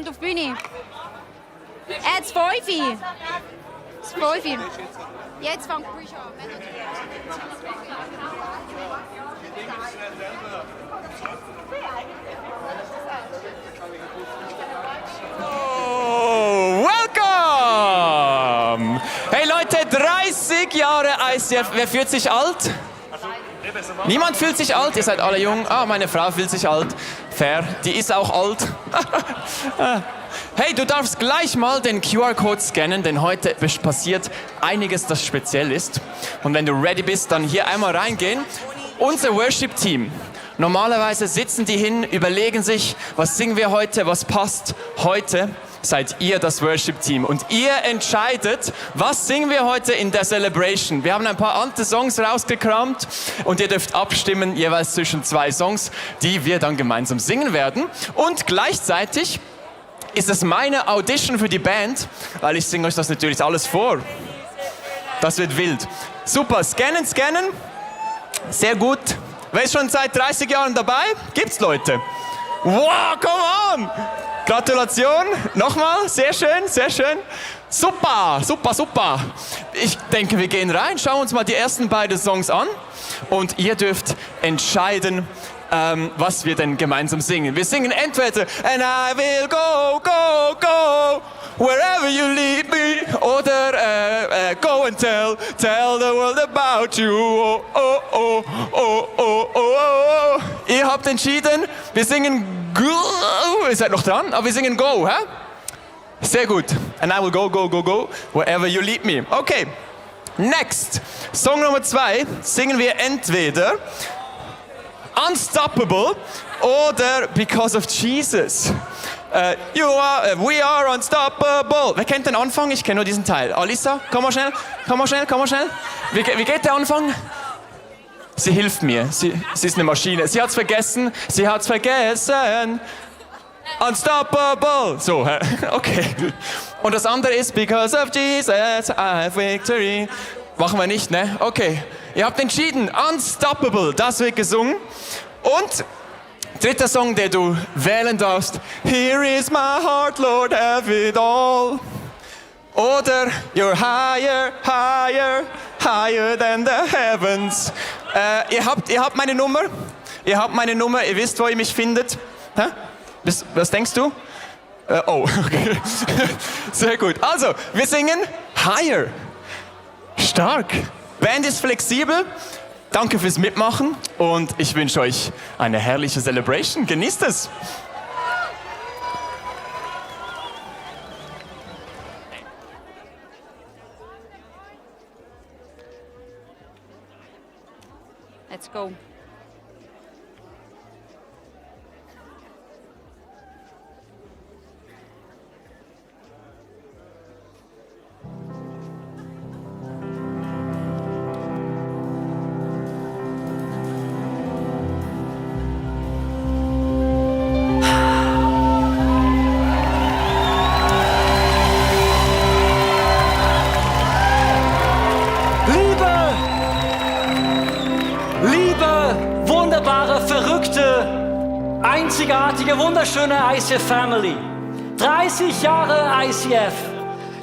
kommt auf die Bühne. Jetzt 5. Das 5. Jetzt fängt die Bühne an. Oh, welcome! Hey Leute, 30 Jahre ICF. Wer fühlt sich alt? Niemand fühlt sich alt? Ihr seid alle jung. Ah, meine Frau fühlt sich alt. Fair, die ist auch alt. Hey, du darfst gleich mal den QR-Code scannen, denn heute passiert einiges, das speziell ist. Und wenn du ready bist, dann hier einmal reingehen. Unser Worship-Team. Normalerweise sitzen die hin, überlegen sich, was singen wir heute, was passt heute. Seid ihr das Worship-Team und ihr entscheidet, was singen wir heute in der Celebration. Wir haben ein paar alte Songs rausgekramt und ihr dürft abstimmen, jeweils zwischen 2 Songs, die wir dann gemeinsam singen werden. Und gleichzeitig ist es meine Audition für die Band, weil ich singe euch das natürlich alles vor. Das wird wild. Super, scannen. Sehr gut. Wer ist schon seit 30 Jahren dabei? Gibt's Leute? Wow, come on! Gratulation, nochmal, sehr schön. Super. Ich denke, wir gehen rein, schauen uns mal die ersten beiden Songs an und ihr dürft entscheiden, was wir denn gemeinsam singen. Wir singen entweder And I will go, wherever you lead me, oder Go and tell the world about you. Oh. Ihr habt entschieden, wir singen Go. Ihr seid noch dran, aber wir singen Go, hä? Sehr gut. And I will go, wherever you lead me. Okay, next. Song Nummer 2 singen wir entweder Unstoppable oder Because of Jesus. We are unstoppable. Wer kennt den Anfang? Ich kenne nur diesen Teil. Alisa, komm mal schnell. Wie geht der Anfang? Sie hilft mir. Sie ist eine Maschine. Sie hat's vergessen. Unstoppable. So, okay. Und das andere ist Because of Jesus, I have victory. Machen wir nicht, ne? Okay. Ihr habt entschieden. Unstoppable. Das wird gesungen. Und dritter Song, den du wählen darfst. Here is my heart, Lord, have it all. Oder You're higher than the heavens. Ihr habt meine Nummer. Ihr wisst, wo ihr mich findet. Hä? Was denkst du? Okay. Sehr gut. Also, wir singen Higher. Stark. Band ist flexibel. Danke fürs Mitmachen und ich wünsche euch eine herrliche Celebration. Genießt es. Let's go. Wunderbare, verrückte, einzigartige, wunderschöne ICF Family. 30 Jahre ICF,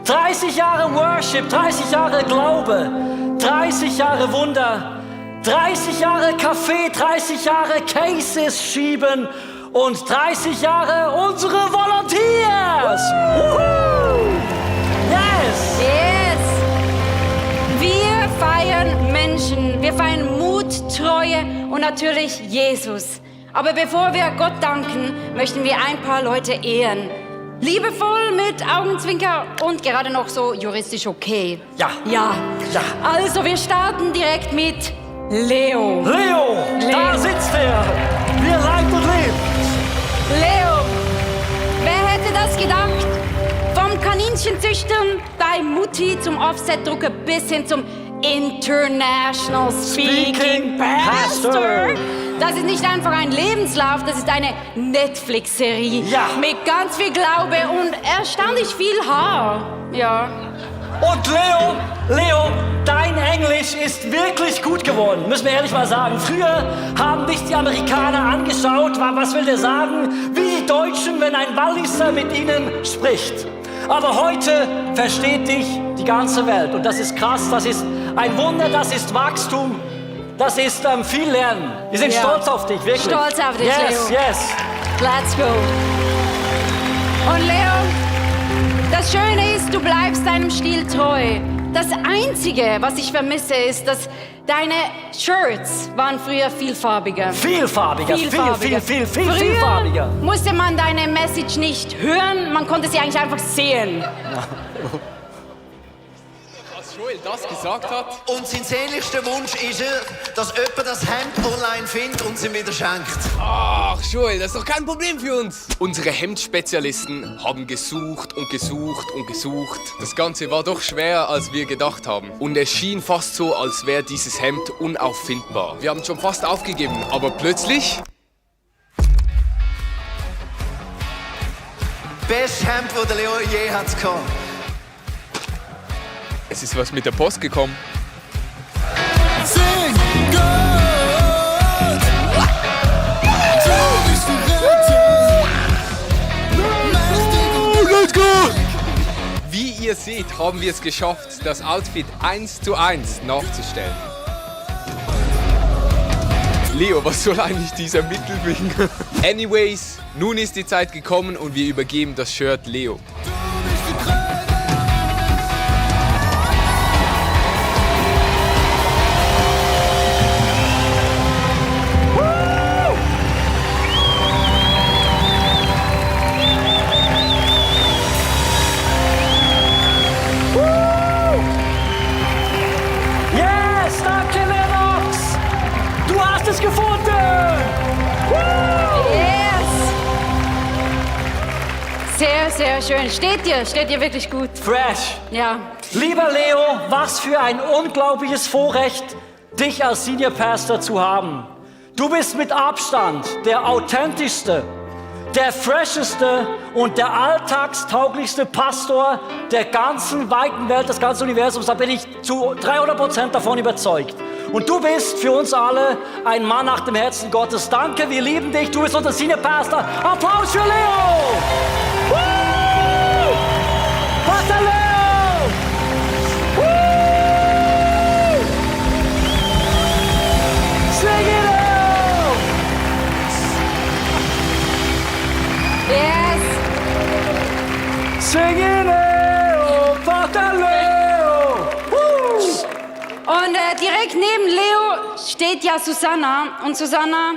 30 Jahre Worship, 30 Jahre Glaube, 30 Jahre Wunder, 30 Jahre Kaffee, 30 Jahre Cases schieben und 30 Jahre unsere Volunteers. Yes! Wir feiern Menschen, wir feiern Mut, Treue und natürlich Jesus. Aber bevor wir Gott danken, möchten wir ein paar Leute ehren. Liebevoll, mit Augenzwinker und gerade noch so juristisch okay. Ja. Also wir starten direkt mit Leo. Leo, da sitzt er. Wie er lebt und lebt. Leo, wer hätte das gedacht? Vom Kaninchenzüchtern bei Mutti zum Offsetdrucker bis hin zum International Speaking Pastor. Das ist nicht einfach ein Lebenslauf, das ist eine Netflix-Serie. Ja. Mit ganz viel Glaube und erstaunlich viel Haar. Ja. Und Leo, dein Englisch ist wirklich gut geworden, müssen wir ehrlich mal sagen. Früher haben dich die Amerikaner angeschaut, was will der sagen, wie die Deutschen, wenn ein Walliser mit ihnen spricht. Aber heute versteht dich die ganze Welt und das ist krass, das ist ein Wunder, das ist Wachstum, das ist viel Lernen. Wir sind stolz auf dich, wirklich. Stolz auf dich, yes, Leo. Yes. Let's go. Und Leo, das Schöne ist, du bleibst deinem Stil treu. Das Einzige, was ich vermisse, ist, dass deine Shirts waren früher vielfarbiger. Vielfarbiger. Früher Vielfarbiger. musste man deine Message nicht hören, man konnte sie eigentlich einfach sehen. Als Joel das gesagt hat. Und sein sehnlichster Wunsch ist dass jemand das Hemd online findet und sie wieder schenkt. Ach, Joel, das ist doch kein Problem für uns. Unsere Hemdspezialisten haben gesucht und gesucht und gesucht. Das Ganze war doch schwerer, als wir gedacht haben. Und es schien fast so, als wäre dieses Hemd unauffindbar. Wir haben schon fast aufgegeben, aber plötzlich... Beste Hemd, das der Leo je hat gehabt. Es ist was mit der Post gekommen. Sing Gott, du bist der Retter. Let's go! Wie ihr seht, haben wir es geschafft, das Outfit 1:1 nachzustellen. Leo, was soll eigentlich dieser Mittelwing? Anyways, nun ist die Zeit gekommen und wir übergeben das Shirt Leo. Yes, danke Lennox! Du hast es gefunden! Yes! Sehr, sehr schön. Steht dir wirklich gut. Fresh. Ja. Lieber Leo, was für ein unglaubliches Vorrecht, dich als Senior Pastor zu haben. Du bist mit Abstand der authentischste, der fresheste und der alltagstauglichste Pastor der ganzen weiten Welt, des ganzen Universums. Da bin ich zu 300% davon überzeugt. Und du bist für uns alle ein Mann nach dem Herzen Gottes. Danke, wir lieben dich. Du bist unser Senior Pastor. Applaus für Leo! Woo! Pastor Leo! Woo! Sing it out! Yes. Sing it out! Pastor Leo! Woo! Und direkt neben Leo steht ja Susanna. Und Susanna,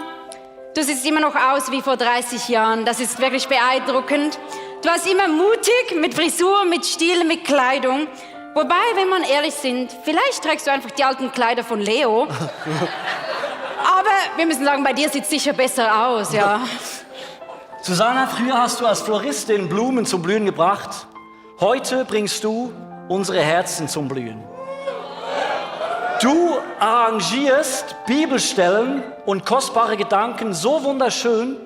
du siehst immer noch aus wie vor 30 Jahren. Das ist wirklich beeindruckend. Du warst immer mutig, mit Frisur, mit Stil, mit Kleidung. Wobei, wenn man ehrlich sind, vielleicht trägst du einfach die alten Kleider von Leo. Aber wir müssen sagen, bei dir sieht es sicher besser aus, ja. Susanna, früher hast du als Floristin Blumen zum Blühen gebracht. Heute bringst du unsere Herzen zum Blühen. Du arrangierst Bibelstellen und kostbare Gedanken so wunderschön,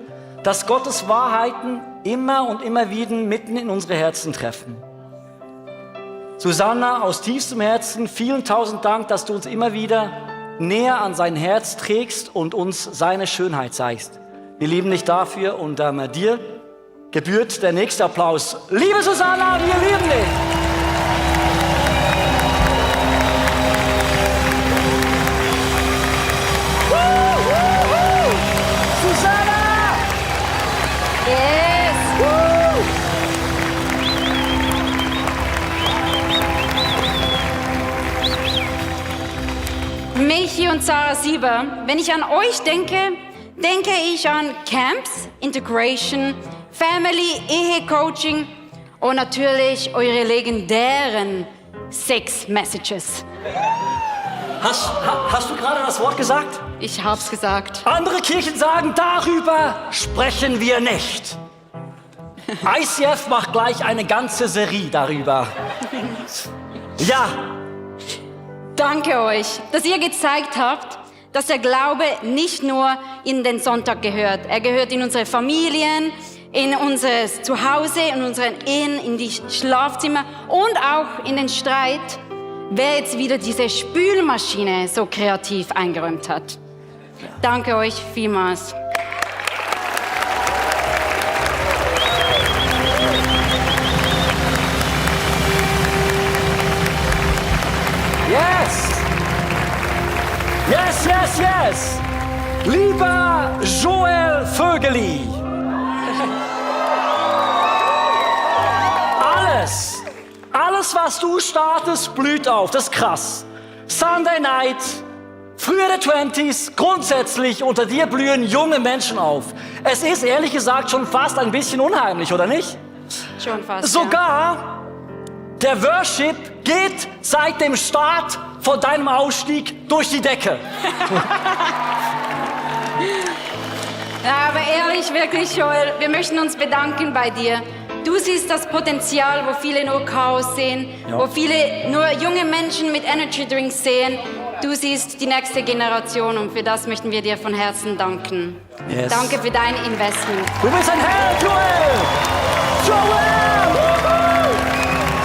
dass Gottes Wahrheiten immer und immer wieder mitten in unsere Herzen treffen. Susanna, aus tiefstem Herzen, vielen tausend Dank, dass du uns immer wieder näher an sein Herz trägst und uns seine Schönheit zeigst. Wir lieben dich dafür und dir gebührt der nächste Applaus. Liebe Susanna, wir lieben dich! Susanna! Yes. Michi und Sarah Sieber, wenn ich an euch denke, denke ich an Camps, Integration, Family, Ehe-Coaching und natürlich eure legendären Sex-Messages. Hast du gerade das Wort gesagt? Ich hab's gesagt. Andere Kirchen sagen, darüber sprechen wir nicht. ICF macht gleich eine ganze Serie darüber. Ja, Danke euch, dass ihr gezeigt habt, dass der Glaube nicht nur in den Sonntag gehört. Er gehört in unsere Familien, in unser Zuhause, in unseren Ehen, in die Schlafzimmer und auch in den Streit, wer jetzt wieder diese Spülmaschine so kreativ eingeräumt hat. Danke euch vielmals. Yes! Yes, yes, yes! Lieber Joel Vögeli, alles, was du startest, blüht auf. Das ist krass. Sunday Night, frühere 20s, grundsätzlich unter dir blühen junge Menschen auf. Es ist ehrlich gesagt schon fast ein bisschen unheimlich, oder nicht? Schon fast. Sogar der Worship geht seit dem Start von deinem Ausstieg durch die Decke. Ja, aber ehrlich, wirklich, Joel, wir möchten uns bedanken bei dir. Du siehst das Potenzial, wo viele nur Chaos sehen, wo viele nur junge Menschen mit Energy Drinks sehen. Du siehst die nächste Generation und für das möchten wir dir von Herzen danken. Yes. Danke für dein Investment. Du bist ein Held, Joel! Joel! Woohoo!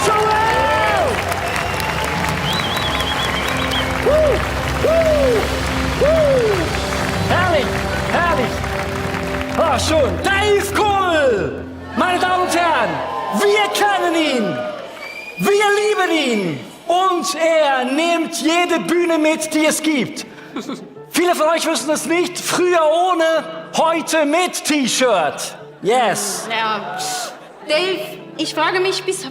Joel! Woo! Woo! Woo! Herrlich, herrlich. Ah, schön. Dave Cool! Meine Damen und Herren, wir kennen ihn, wir lieben ihn und er nimmt jede Bühne mit, die es gibt. Viele von euch wissen es nicht, früher ohne, heute mit T-Shirt. Yes. Ja. Dave, ich frage mich bis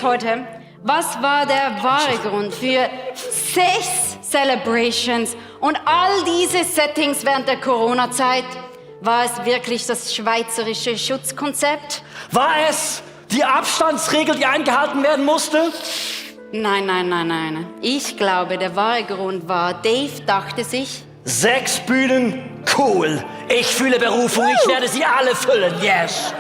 heute, was war der wahre Grund für 6 Celebrations und all diese Settings während der Corona-Zeit? War es wirklich das schweizerische Schutzkonzept? War es die Abstandsregel, die eingehalten werden musste? Nein. Ich glaube, der wahre Grund war, Dave dachte sich, 6 Bühnen, cool. Ich fühle Berufung, ich werde sie alle füllen, yes.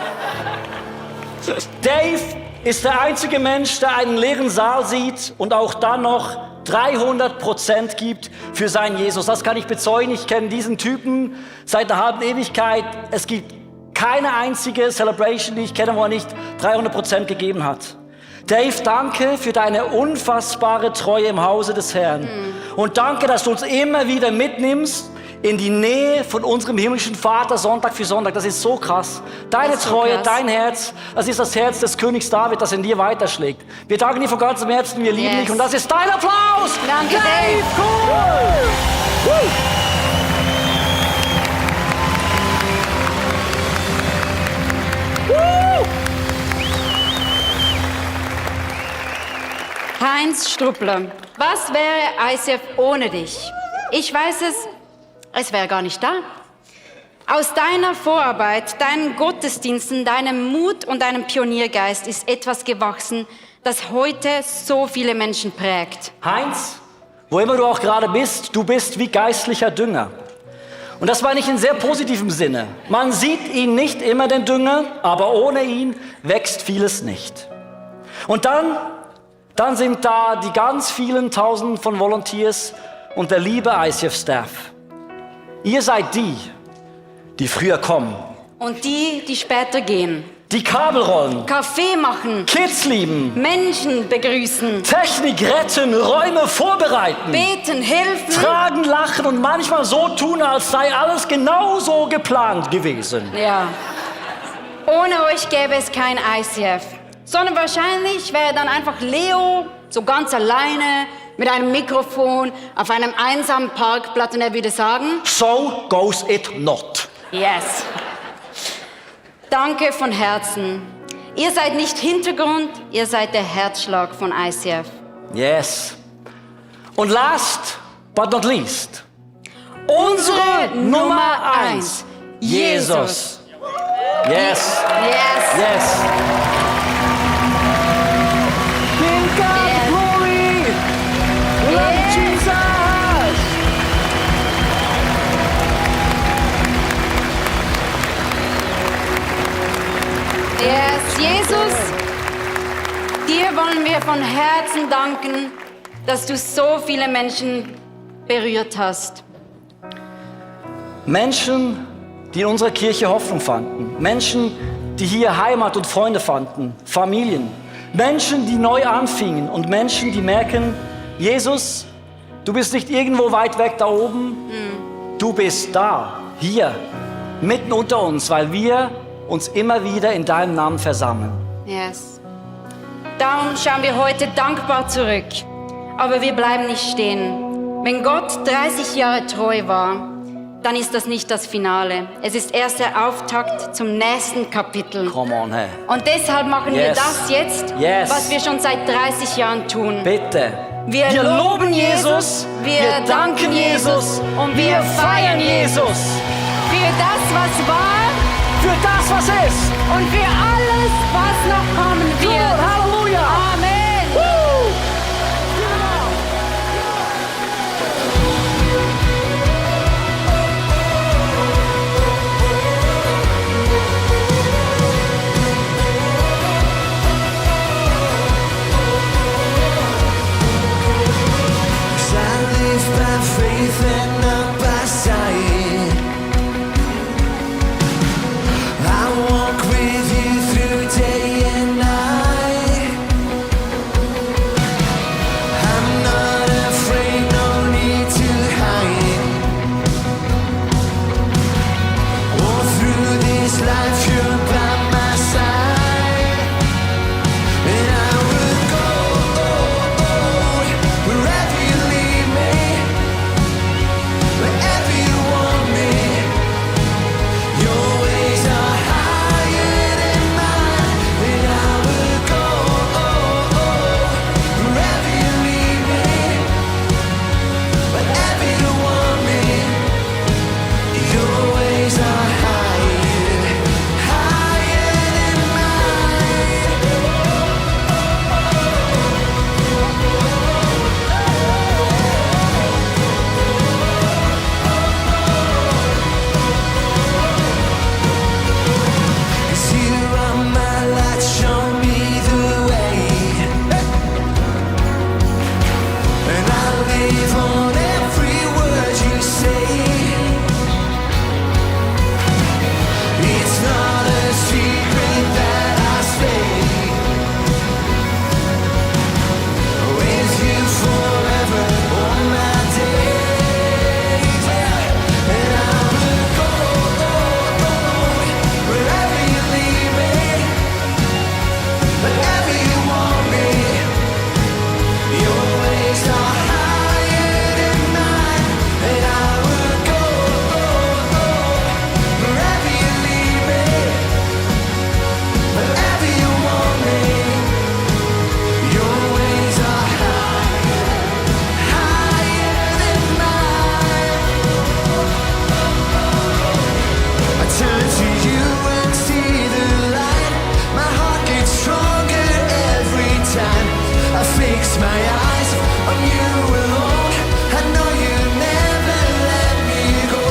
Dave ist der einzige Mensch, der einen leeren Saal sieht und auch dann noch 300% gibt für seinen Jesus. Das kann ich bezeugen. Ich kenne diesen Typen seit einer halben Ewigkeit. Es gibt keine einzige Celebration, die ich kenne, wo er nicht 300% gegeben hat. Dave, danke für deine unfassbare Treue im Hause des Herrn. Und danke, dass du uns immer wieder mitnimmst in die Nähe von unserem himmlischen Vater Sonntag für Sonntag. Das ist so krass. Deine Treue, dein Herz, das ist das Herz des Königs David, das in dir weiterschlägt. Wir danken dir von ganzem Herzen, wir lieben dich und das ist dein Applaus. Danke, Dave. Cool. Heinz Struppler, was wäre ICF ohne dich? Ich weiß es wäre gar nicht da. Aus deiner Vorarbeit, deinen Gottesdiensten, deinem Mut und deinem Pioniergeist ist etwas gewachsen, das heute so viele Menschen prägt. Heinz, wo immer du auch gerade bist, du bist wie geistlicher Dünger. Und das meine ich in sehr positivem Sinne. Man sieht ihn nicht immer, den Dünger, aber ohne ihn wächst vieles nicht. Und dann sind da die ganz vielen Tausenden von Volunteers und der liebe ICF-Staff. Ihr seid die früher kommen. Und die später gehen. Die Kabel rollen. Kaffee machen. Kids lieben. Menschen begrüßen. Technik retten, Räume vorbereiten. Beten, helfen. Tragen, lachen und manchmal so tun, als sei alles genauso geplant gewesen. Ja. Ohne euch gäbe es kein ICF. Sondern wahrscheinlich wäre dann einfach Leo so ganz alleine mit einem Mikrofon auf einem einsamen Parkplatz und er würde sagen, So goes it not. yes. Danke von Herzen. Ihr seid nicht Hintergrund, ihr seid der Herzschlag von ICF. Yes. Und last but not least, unsere Nummer 1, Jesus. Yes. Yes. Yes. Give God Yes. glory. We love Yes. Jesus. Yes, Jesus, dir wollen wir von Herzen danken, dass du so viele Menschen berührt hast. Menschen, die in unserer Kirche Hoffnung fanden. Menschen, die hier Heimat und Freunde fanden. Familien. Menschen, die neu anfingen. Und Menschen, die merken, Jesus, du bist nicht irgendwo weit weg da oben. Du bist da, hier, mitten unter uns, weil wir uns immer wieder in deinem Namen versammeln. Yes. Darum schauen wir heute dankbar zurück. Aber wir bleiben nicht stehen. Wenn Gott 30 Jahre treu war, dann ist das nicht das Finale. Es ist erst der Auftakt zum nächsten Kapitel. Come on, hey. Und deshalb machen wir Yes. das jetzt, Yes. was wir schon seit 30 Jahren tun. Bitte. Wir loben Jesus, wir danken Jesus und wir feiern Jesus. Für das, was war Für das, was ist. und für alles, was noch kommen Cool, wird. Halleluja. Amen. I live by faith and not by sight. I walk with you through day and night. I'm not afraid, no need to hide. All through this life, you're by my side, and I will go wherever you lead me, wherever you want me. Your ways are higher than mine, and I will go wherever you lead me, wherever you want me. Your ways are higher, higher than mine. Cause you are my light, show me the way. And I live on every word you say. It's not a secret that I stay with you forever, all my days. And I will go wherever you lead me, wherever you want me. Your ways are higher than mine, and I will go wherever you lead me, wherever you want me. Your ways are higher, higher than mine. I turn to you and see the light. My heart gets stronger every time. I fix my eyes on you alone. I know you never let me go.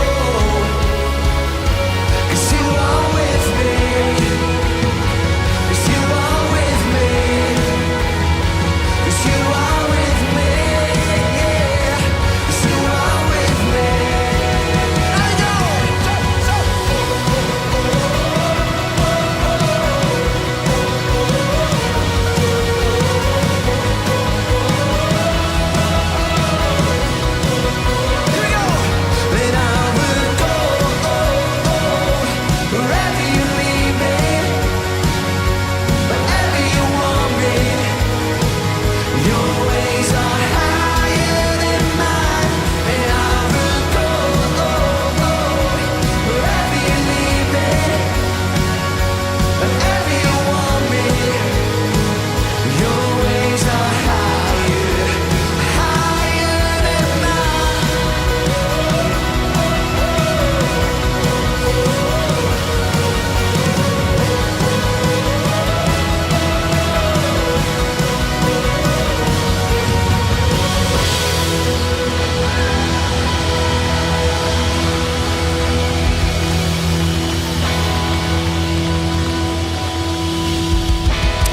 'Cause you are with me. 'Cause you are with me. 'Cause you are with me. Yeah. 'Cause you are with me. I know. Here we go. Then I will go wherever you lead me, wherever you want me. Your ways are higher than mine, and I will go wherever you lead me, wherever you want me. Your ways are higher, higher than mine.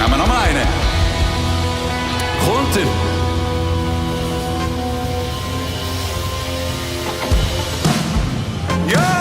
Haben wir noch mal eine? Kommt er? Ja!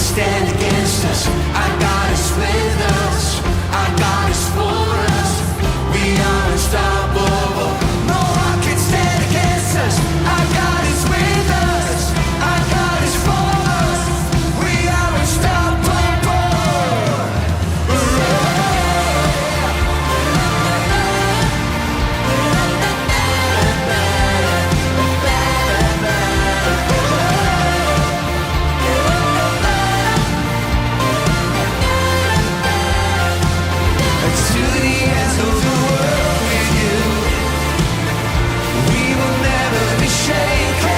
stand against us. Our God is with us. Our God is for us. We are unstoppable. No one can stand against us. Our God is with us. Our God is for us. We are unstoppable. To the ends of the world with you, we will never be shaken.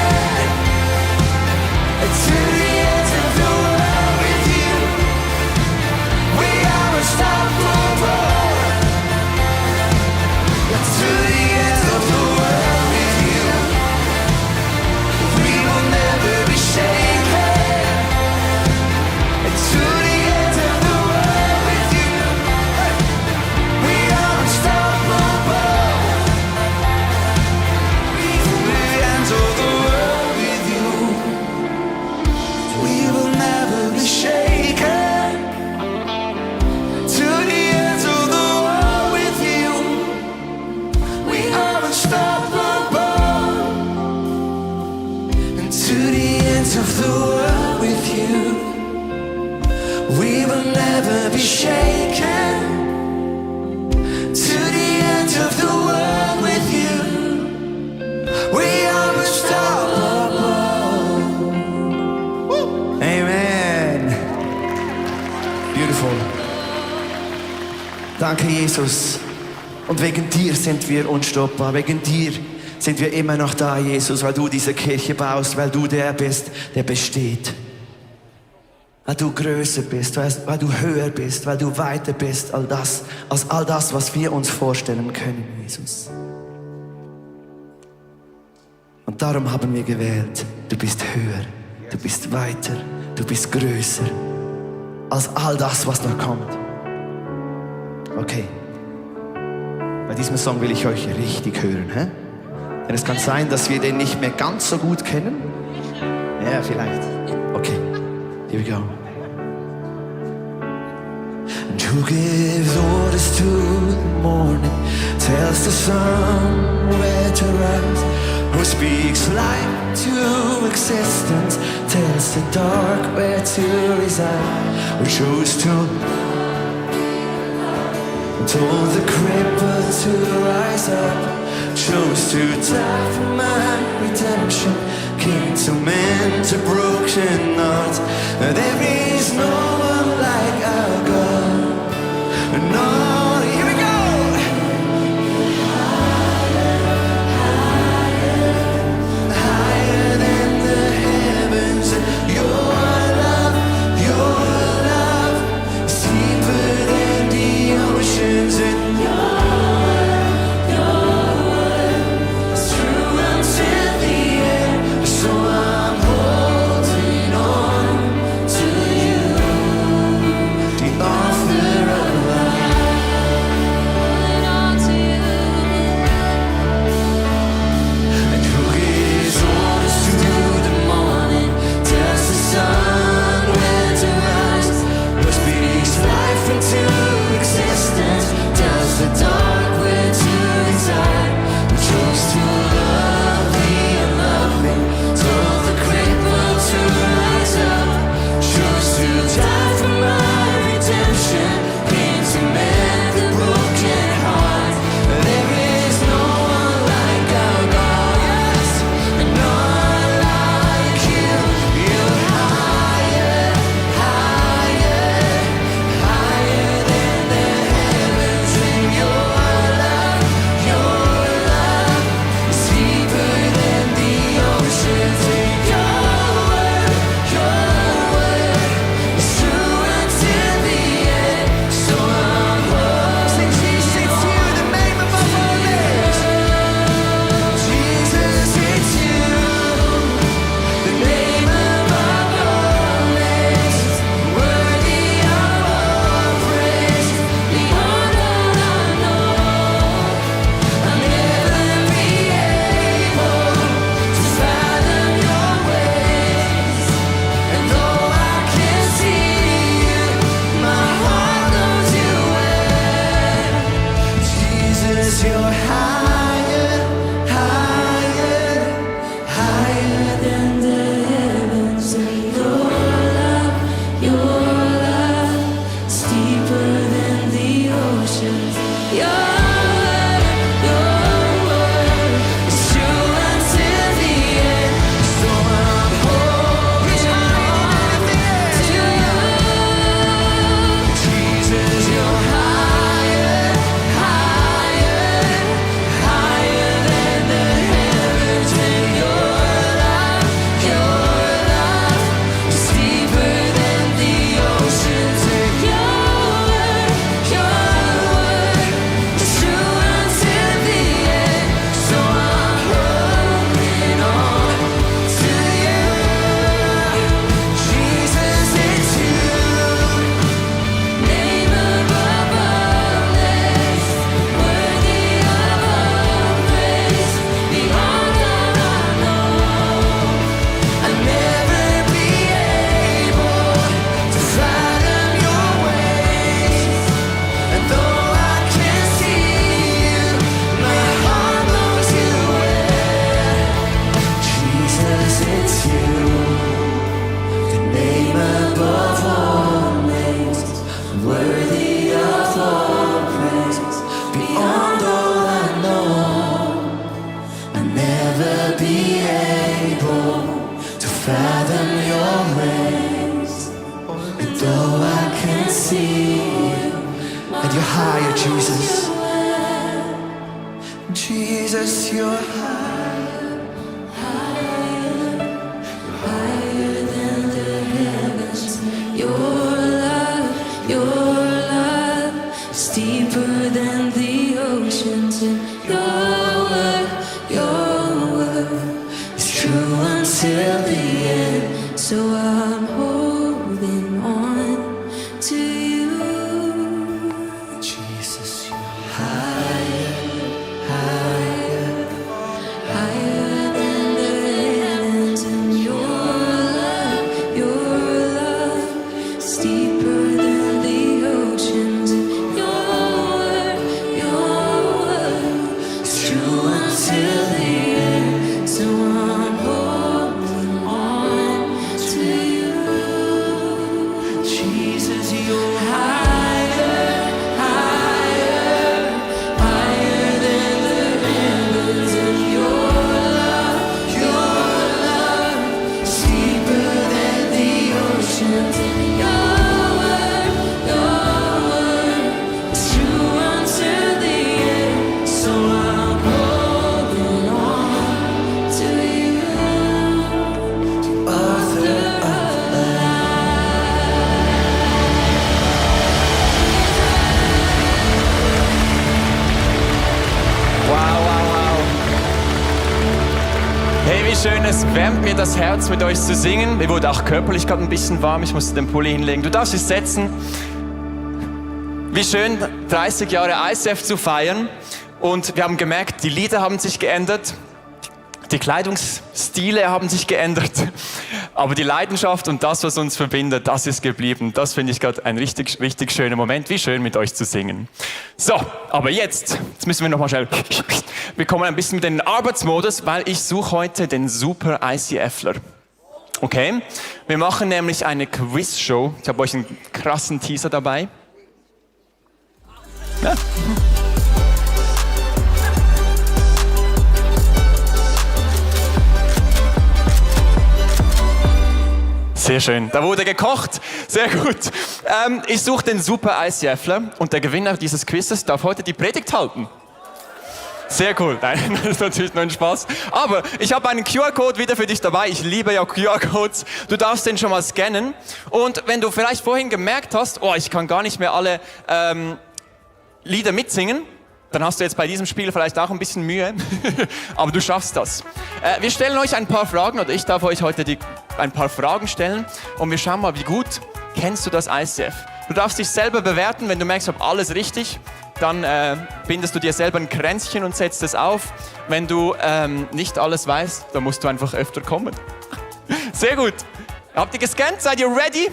To the ends of the world with you, we are unstoppable. To the ends of the world with you, we will never be shaken. To the ends of the world with you, we are unstoppable. To the ends of the world with you, we will never be shaken. To the ends of the world with you, we are unstoppable. And to the ends of the world with you, we will never be shaken. To the ends of the world with you, we are unstoppable. Amen. Beautiful. Danke, Jesus. Und wegen dir sind wir unstoppbar. Wegen dir sind wir immer noch da, Jesus, weil du diese Kirche baust, weil du der bist, der besteht. Weil du größer bist, weil du höher bist, weil du weiter bist als all das, was wir uns vorstellen können, Jesus. Und darum haben wir gewählt, du bist höher, du bist weiter, du bist größer als all das, was noch kommt. Okay, bei diesem Song will ich euch richtig hören, hä? Denn es kann sein, dass wir den nicht mehr ganz so gut kennen. Ja, vielleicht. Okay. Here we go. And who gives orders to the morning, tells the sun where to rise, who speaks light to existence, tells the dark where to reside, who chose to told the crippled to rise up, chose to die for my redemption, came to mend to broken hearts. There is no one like our God. No, here we go. Higher than the heavens. Your love is deeper than the oceans. And your word is true until the end. So I'm holding on to you, the author of life. Jesus, you're higher, higher, higher than the heavens. And your love is deeper than the oceans. Your word is true until the end. So I'm holding on to you. Jesus, you're higher, higher, higher than the heavens. And your love is deeper than the oceans. And your word is true until the end. So I'm holding on to you. Jesus, it's you. Name above all names, worthy of all praise. Beyond all I know, I'll never be able to fathom your ways. And though I can't see you, my heart knows you well. Jesus, it's you. The name above all names, worthy of all praise. Beyond all I know, I'll never be able to fathom your ways. And though I can't see you, and you're higher, Jesus. Jesus, you're higher, higher than the heavens. Your love is deeper than the oceans. And your word is true until the end. So I'm holding on to you. Jesus, you're higher, higher, higher than the heavens. And your love is deeper than the oceans. And your word is true until the end. So I'm holding on to you. Jesus, you're higher, higher, higher than the heavens. And your love is deeper than the oceans. And your word is true until the end. So I'm holding on to you, the author of Wow. Hey, wie schön, es wärmt mir das Herz, mit euch zu singen. Mir wurde auch körperlich gerade ein bisschen warm, ich musste den Pulli hinlegen. Du darfst dich setzen. Wie schön, 30 Jahre ICF zu feiern. Und wir haben gemerkt, die Lieder haben sich geändert. Die Kleidungsstile haben sich geändert, aber die Leidenschaft und das, was uns verbindet, das ist geblieben. Das finde ich gerade ein richtig, richtig schöner Moment. Wie schön, mit euch zu singen. So, aber jetzt müssen wir nochmal schnell, wir kommen ein bisschen in den Arbeitsmodus, weil ich suche heute den super ICFler. Okay? Wir machen nämlich eine Quizshow. Ich habe euch einen krassen Teaser dabei. Ja. Sehr schön. Da wurde gekocht. Sehr gut. Ich suche den super ICFler und der Gewinner dieses Quizzes darf heute die Predigt halten. Sehr cool. Nein, das ist natürlich nur ein Spaß. Aber ich habe einen QR-Code wieder für dich dabei. Ich liebe ja QR-Codes. Du darfst den schon mal scannen. Und wenn du vielleicht vorhin gemerkt hast, oh, ich kann gar nicht mehr alle Lieder mitsingen, dann hast du jetzt bei diesem Spiel vielleicht auch ein bisschen Mühe, aber du schaffst das. Wir stellen euch ein paar Fragen, oder ich darf euch heute ein paar Fragen stellen und wir schauen mal, wie gut kennst du das ICF. Du darfst dich selber bewerten, wenn du merkst, ob alles richtig, dann bindest du dir selber ein Kränzchen und setzt es auf. Wenn du nicht alles weißt, dann musst du einfach öfter kommen. Sehr gut. Habt ihr gescannt? Seid ihr ready?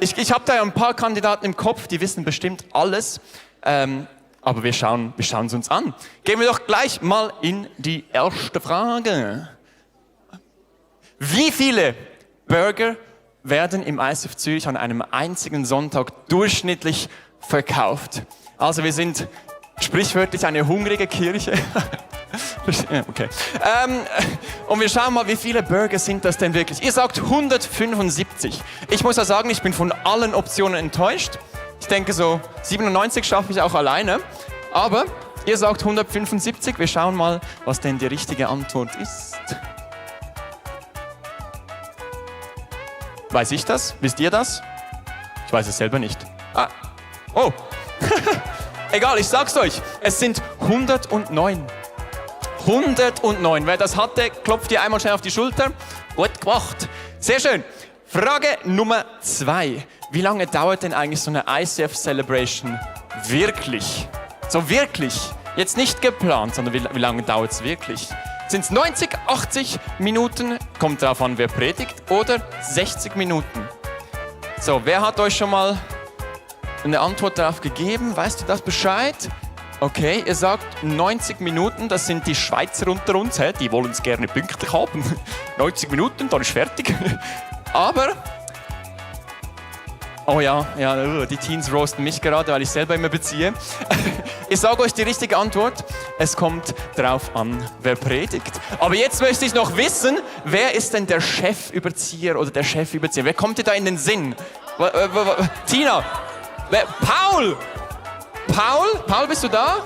Ich habe da ja ein paar Kandidaten im Kopf, die wissen bestimmt alles. Aber wir schauen es uns an. Gehen wir doch gleich mal in die erste Frage. Wie viele Burger werden im ICF Zürich an einem einzigen Sonntag durchschnittlich verkauft? Also wir sind sprichwörtlich eine hungrige Kirche. Okay. Und wir schauen mal, wie viele Burger sind das denn wirklich? Ihr sagt 175. Ich muss ja sagen, ich bin von allen Optionen enttäuscht. Ich denke, so 97 schaffe ich auch alleine. Aber ihr sagt 175. Wir schauen mal, was denn die richtige Antwort ist. Weiß ich das? Wisst ihr das? Ich weiß es selber nicht. Ah. Oh. Egal, ich sag's euch. Es sind 109. 109. Wer das hatte, klopft ihr einmal schnell auf die Schulter. Gut gemacht. Sehr schön. Frage Nummer 2. Wie lange dauert denn eigentlich so eine ICF Celebration wirklich? So wirklich. Jetzt nicht geplant, sondern wie lange dauert es wirklich? Sind es 90, 80 Minuten? Kommt drauf an, wer predigt. Oder 60 Minuten? So, wer hat euch schon mal eine Antwort darauf gegeben? Weißt du das Bescheid? Okay, ihr sagt 90 Minuten, das sind die Schweizer unter uns, die wollen es gerne pünktlich haben. 90 Minuten, dann ist fertig. Aber, oh ja, die Teens roasten mich gerade, weil ich selber immer beziehe. Ich sage euch die richtige Antwort, es kommt drauf an, wer predigt. Aber jetzt möchte ich noch wissen, wer ist denn der Chefüberzieher oder der Chefüberzieher? Wer kommt dir da in den Sinn? Tina? Paul? Paul, bist du da?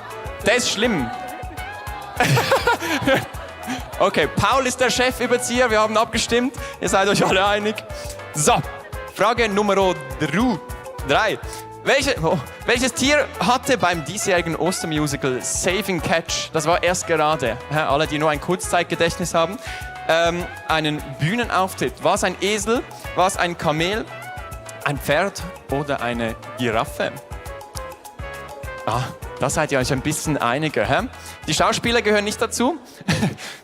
Der ist schlimm. Okay, Paul ist der Chefüberzieher, wir haben abgestimmt. Ihr seid euch alle einig. So, Frage Nummer 3. Welches Tier hatte beim diesjährigen Ostermusical Saving Catch, das war erst gerade, alle, die nur ein Kurzzeitgedächtnis haben, einen Bühnenauftritt? War es ein Esel, war es ein Kamel, ein Pferd oder eine Giraffe? Ah, da seid ihr euch ein bisschen einiger. Die Schauspieler gehören nicht dazu,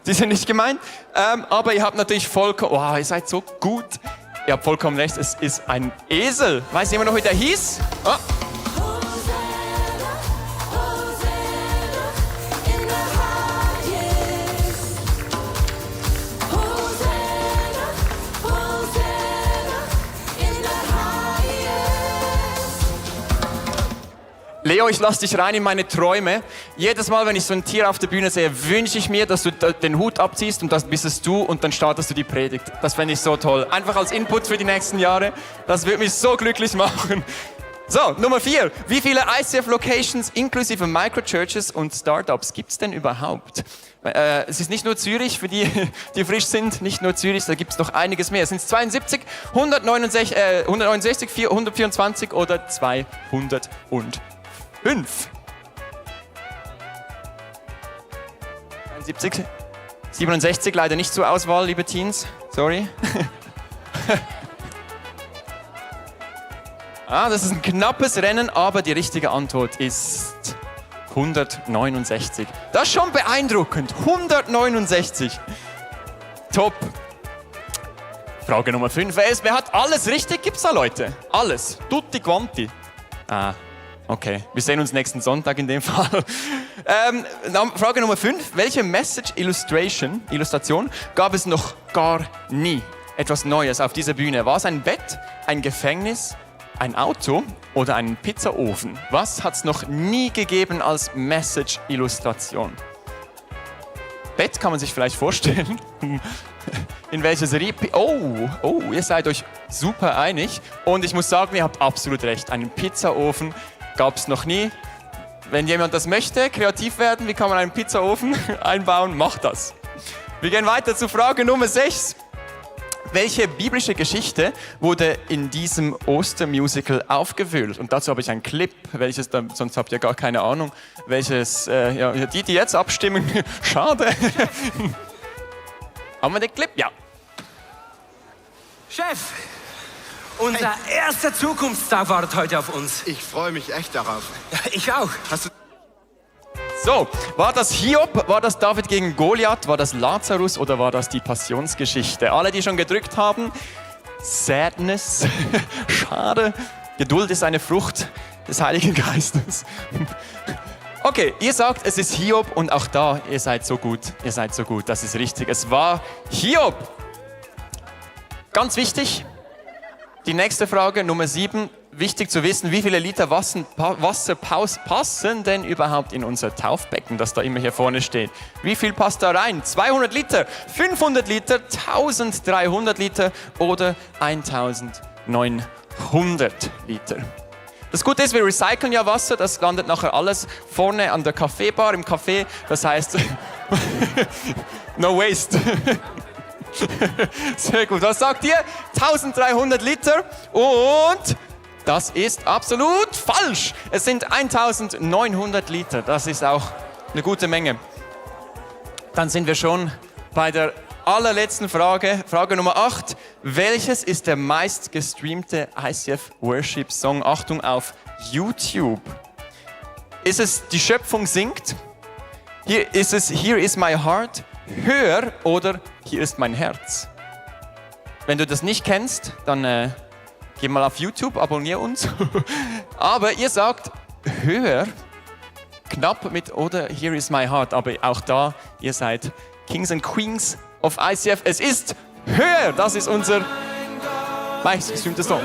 die sind nicht gemeint, aber ihr habt natürlich vollkommen, ihr seid so gut. Ihr habt vollkommen recht, es ist ein Esel. Weiß jemand noch, wie der hieß? Oh. Leo, ich lass dich rein in meine Träume. Jedes Mal, wenn ich so ein Tier auf der Bühne sehe, wünsche ich mir, dass du den Hut abziehst und das bist es du und dann startest du die Predigt. Das fände ich so toll. Einfach als Input für die nächsten Jahre. Das würde mich so glücklich machen. So, Nummer 4. Wie viele ICF-Locations inklusive Microchurches und Startups gibt es denn überhaupt? Es ist nicht nur Zürich, für die, die frisch sind, nicht nur Zürich, da gibt es noch einiges mehr. Sind es 72, 169, 424 oder 205? 71, 67, leider nicht zur Auswahl, liebe Teens. Sorry. Das ist ein knappes Rennen, aber die richtige Antwort ist 169. Das ist schon beeindruckend. 169. Top. Frage Nummer 5. Wer hat alles richtig? Gibt's da Leute? Alles. Tutti quanti. Okay, wir sehen uns nächsten Sonntag in dem Fall. Frage Nummer 5. Welche Message-Illustration gab es noch gar nie? Etwas Neues auf dieser Bühne. War es ein Bett, ein Gefängnis, ein Auto oder einen Pizzaofen? Was hat es noch nie gegeben als Message-Illustration? Bett kann man sich vielleicht vorstellen. In welcher Serie? Oh, ihr seid euch super einig. Und ich muss sagen, ihr habt absolut recht. Einen Pizzaofen gab es noch nie. Wenn jemand das möchte, kreativ werden, wie kann man einen Pizzaofen einbauen, macht das. Wir gehen weiter zu Frage Nummer 6. Welche biblische Geschichte wurde in diesem Ostermusical aufgeführt? Und dazu habe ich einen Clip, welches dann, sonst habt ihr gar keine Ahnung, welches, die jetzt abstimmen, schade. Haben wir den Clip? Ja. Chef, unser erster Zukunftstag wartet heute auf uns. Ich freue mich echt darauf. Ja, ich auch. So, war das Hiob, war das David gegen Goliath, war das Lazarus oder war das die Passionsgeschichte? Alle, die schon gedrückt haben, Sadness, schade. Geduld ist eine Frucht des Heiligen Geistes. Okay, ihr sagt, es ist Hiob und auch da, ihr seid so gut, das ist richtig. Es war Hiob. Ganz wichtig, die nächste Frage, Nummer 7. Wichtig zu wissen, wie viele Liter Wasser passen denn überhaupt in unser Taufbecken, das da immer hier vorne steht. Wie viel passt da rein? 200 Liter, 500 Liter, 1300 Liter oder 1900 Liter. Das Gute ist, wir recyceln ja Wasser, das landet nachher alles vorne an der Kaffeebar im Café. Das heißt, no waste. Sehr gut. Was sagt ihr? 1300 Liter und das ist absolut falsch. Es sind 1900 Liter. Das ist auch eine gute Menge. Dann sind wir schon bei der allerletzten Frage. Frage Nummer 8. Welches ist der meistgestreamte ICF Worship Song? Achtung auf YouTube. Ist es Die Schöpfung singt? Hier ist es Here is my heart? Hör oder Hier ist mein Herz? Wenn du das nicht kennst, dann geh mal auf YouTube, abonnier uns. Aber ihr sagt Hör, knapp mit oder Here is my heart. Aber auch da, ihr seid Kings and Queens of ICF. Es ist Hör, das ist unser meistgestreamter Song.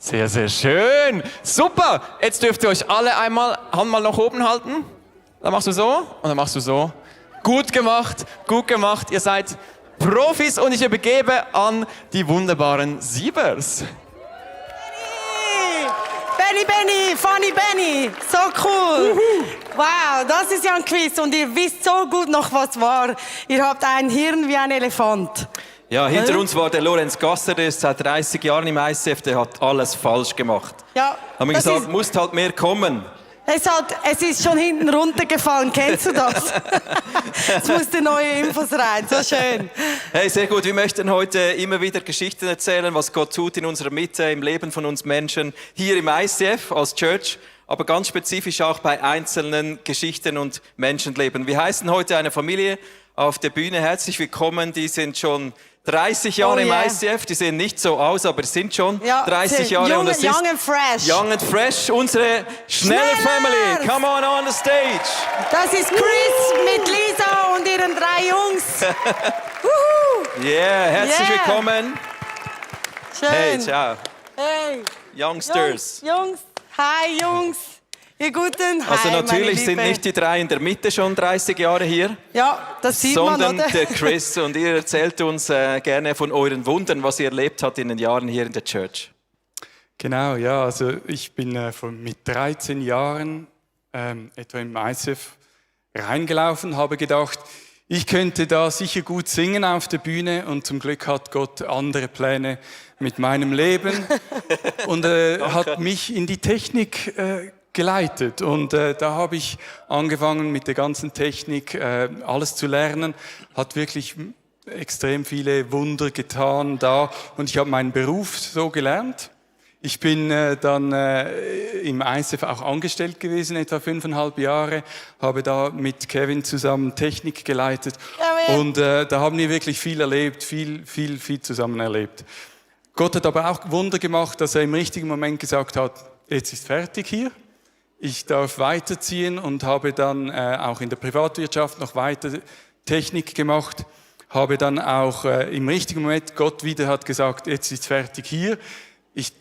Sehr, sehr schön. Super. Jetzt dürft ihr euch alle einmal Hand mal nach oben halten. Dann machst du so und dann machst du so. Gut gemacht, gut gemacht. Ihr seid Profis und ich übergebe an die wunderbaren Siebers. Benny, Funny Benny, so cool. Wow, das ist ja ein Quiz und ihr wisst so gut noch, was war. Ihr habt ein Hirn wie ein Elefant. Ja, hinter uns war der Lorenz Gasser, der ist seit 30 Jahren im ICF, der hat alles falsch gemacht. Ja, haben wir gesagt, musst halt mehr kommen. Es ist schon hinten runtergefallen, kennst du das? Es mussten neue Infos rein, so schön. Hey, sehr gut, wir möchten heute immer wieder Geschichten erzählen, was Gott tut in unserer Mitte, im Leben von uns Menschen, hier im ICF als Church, aber ganz spezifisch auch bei einzelnen Geschichten und Menschenleben. Wir heißen heute eine Familie auf der Bühne, herzlich willkommen, die sind schon 30 Jahre im ICF, die sehen nicht so aus, aber sind schon 30 Jahre. Young, und es ist young and fresh. Young and fresh, unsere Schneller Family. Come on the stage. Das ist Chris mit Lisa und ihren 3 Jungs. Yeah, herzlich willkommen. Schön. Hey, ciao. Hey. Youngsters. Jungs. Hi, Jungs. Ihr Guten. Hi, Also natürlich sind meine nicht die 3 in der Mitte schon 30 Jahre hier, ja, das sieht man, sondern oder? der Chris. Und ihr erzählt uns gerne von euren Wundern, was ihr erlebt habt in den Jahren hier in der Church. Genau, ja, also ich bin mit 13 Jahren etwa im ICF reingelaufen, habe gedacht, ich könnte da sicher gut singen auf der Bühne und zum Glück hat Gott andere Pläne mit meinem Leben und hat mich in die Technik geleitet und da habe ich angefangen mit der ganzen Technik alles zu lernen, hat wirklich extrem viele Wunder getan da und ich habe meinen Beruf so gelernt. Ich bin dann im ICF auch angestellt gewesen, etwa 5,5 Jahre, habe da mit Kevin zusammen Technik geleitet und da haben wir wirklich viel erlebt, viel zusammen erlebt. Gott hat aber auch Wunder gemacht, dass er im richtigen Moment gesagt hat, jetzt ist fertig hier. Ich darf weiterziehen und habe dann auch in der Privatwirtschaft noch weiter Technik gemacht. Habe dann auch im richtigen Moment, Gott wieder hat gesagt, jetzt ist fertig hier.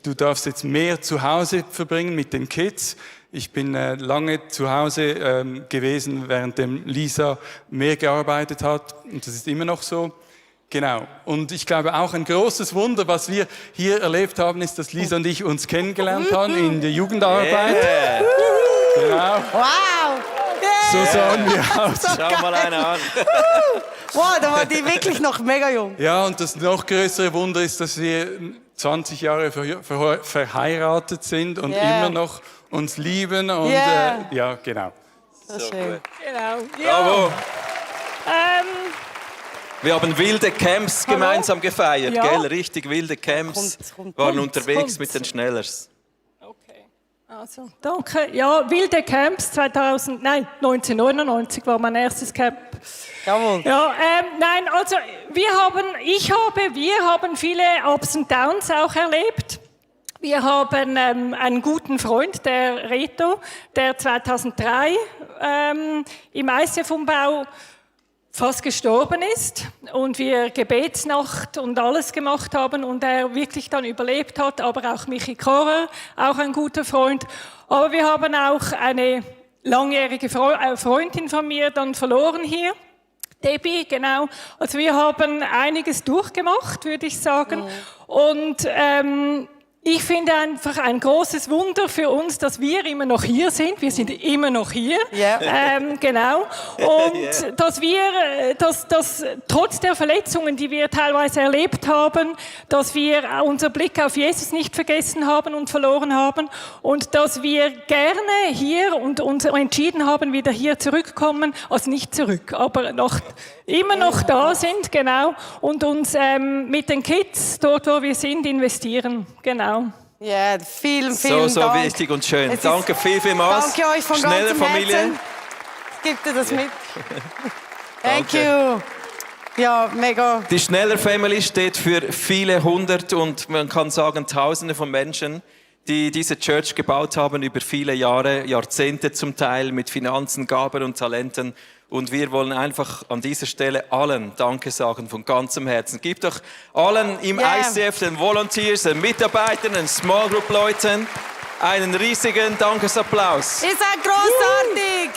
Du darfst jetzt mehr zu Hause verbringen mit den Kids. Ich bin lange zu Hause gewesen, während Lisa mehr gearbeitet hat. Und das ist immer noch so. Genau. Und ich glaube auch ein großes Wunder, was wir hier erlebt haben, ist, dass Lisa und ich uns kennengelernt haben in der Jugendarbeit. Yeah. Genau. Wow! So sahen wir aus. Schau mal einer an. Wow, da war die wirklich noch mega jung. Ja, und das noch größere Wunder ist, dass wir 20 Jahre verheiratet sind und immer noch uns lieben. Und ja, genau. So schön. Genau. Bravo. Wir haben wilde Camps gemeinsam gefeiert, gell? Richtig wilde Camps. Waren unterwegs mit den Schnellers. Also, danke. Ja, Wilde Camps 1999 war mein erstes Camp. Jawohl. Ja, nein, also wir haben viele Ups und Downs auch erlebt. Wir haben einen guten Freund, der Reto, der 2003 im ICF-Umbau fast gestorben ist und wir Gebetsnacht und alles gemacht haben und er wirklich dann überlebt hat, aber auch Michi Korer, auch ein guter Freund. Aber wir haben auch eine langjährige Freundin von mir dann verloren hier, Debbie, genau. Also wir haben einiges durchgemacht, würde ich sagen. Und ich finde einfach ein großes Wunder für uns, dass wir immer noch hier sind. Wir sind immer noch hier. Yeah. Genau. Und dass wir, dass trotz der Verletzungen, die wir teilweise erlebt haben, dass wir unser Blick auf Jesus nicht vergessen haben und verloren haben und dass wir gerne hier und uns entschieden haben, wieder hier zurückkommen, also nicht zurück, aber immer noch da sind, genau, und uns mit den Kids, dort wo wir sind, investieren, genau. Ja, vielen Dank. So wichtig und schön. Danke vielmals. Danke euch von Schnelle ganzem Familie. Herzen. Gebt ihr das mit? Thank you. Ja, mega. Die Schneller Family steht für viele hundert und man kann sagen Tausende von Menschen, die diese Church gebaut haben über viele Jahre, Jahrzehnte zum Teil mit Finanzen, Gaben und Talenten. Und wir wollen einfach an dieser Stelle allen Danke sagen von ganzem Herzen. Gebt doch allen im ICF, den Volunteers, den Mitarbeitern, den Small Group Leuten einen riesigen Dankesapplaus. Ihr seid großartig.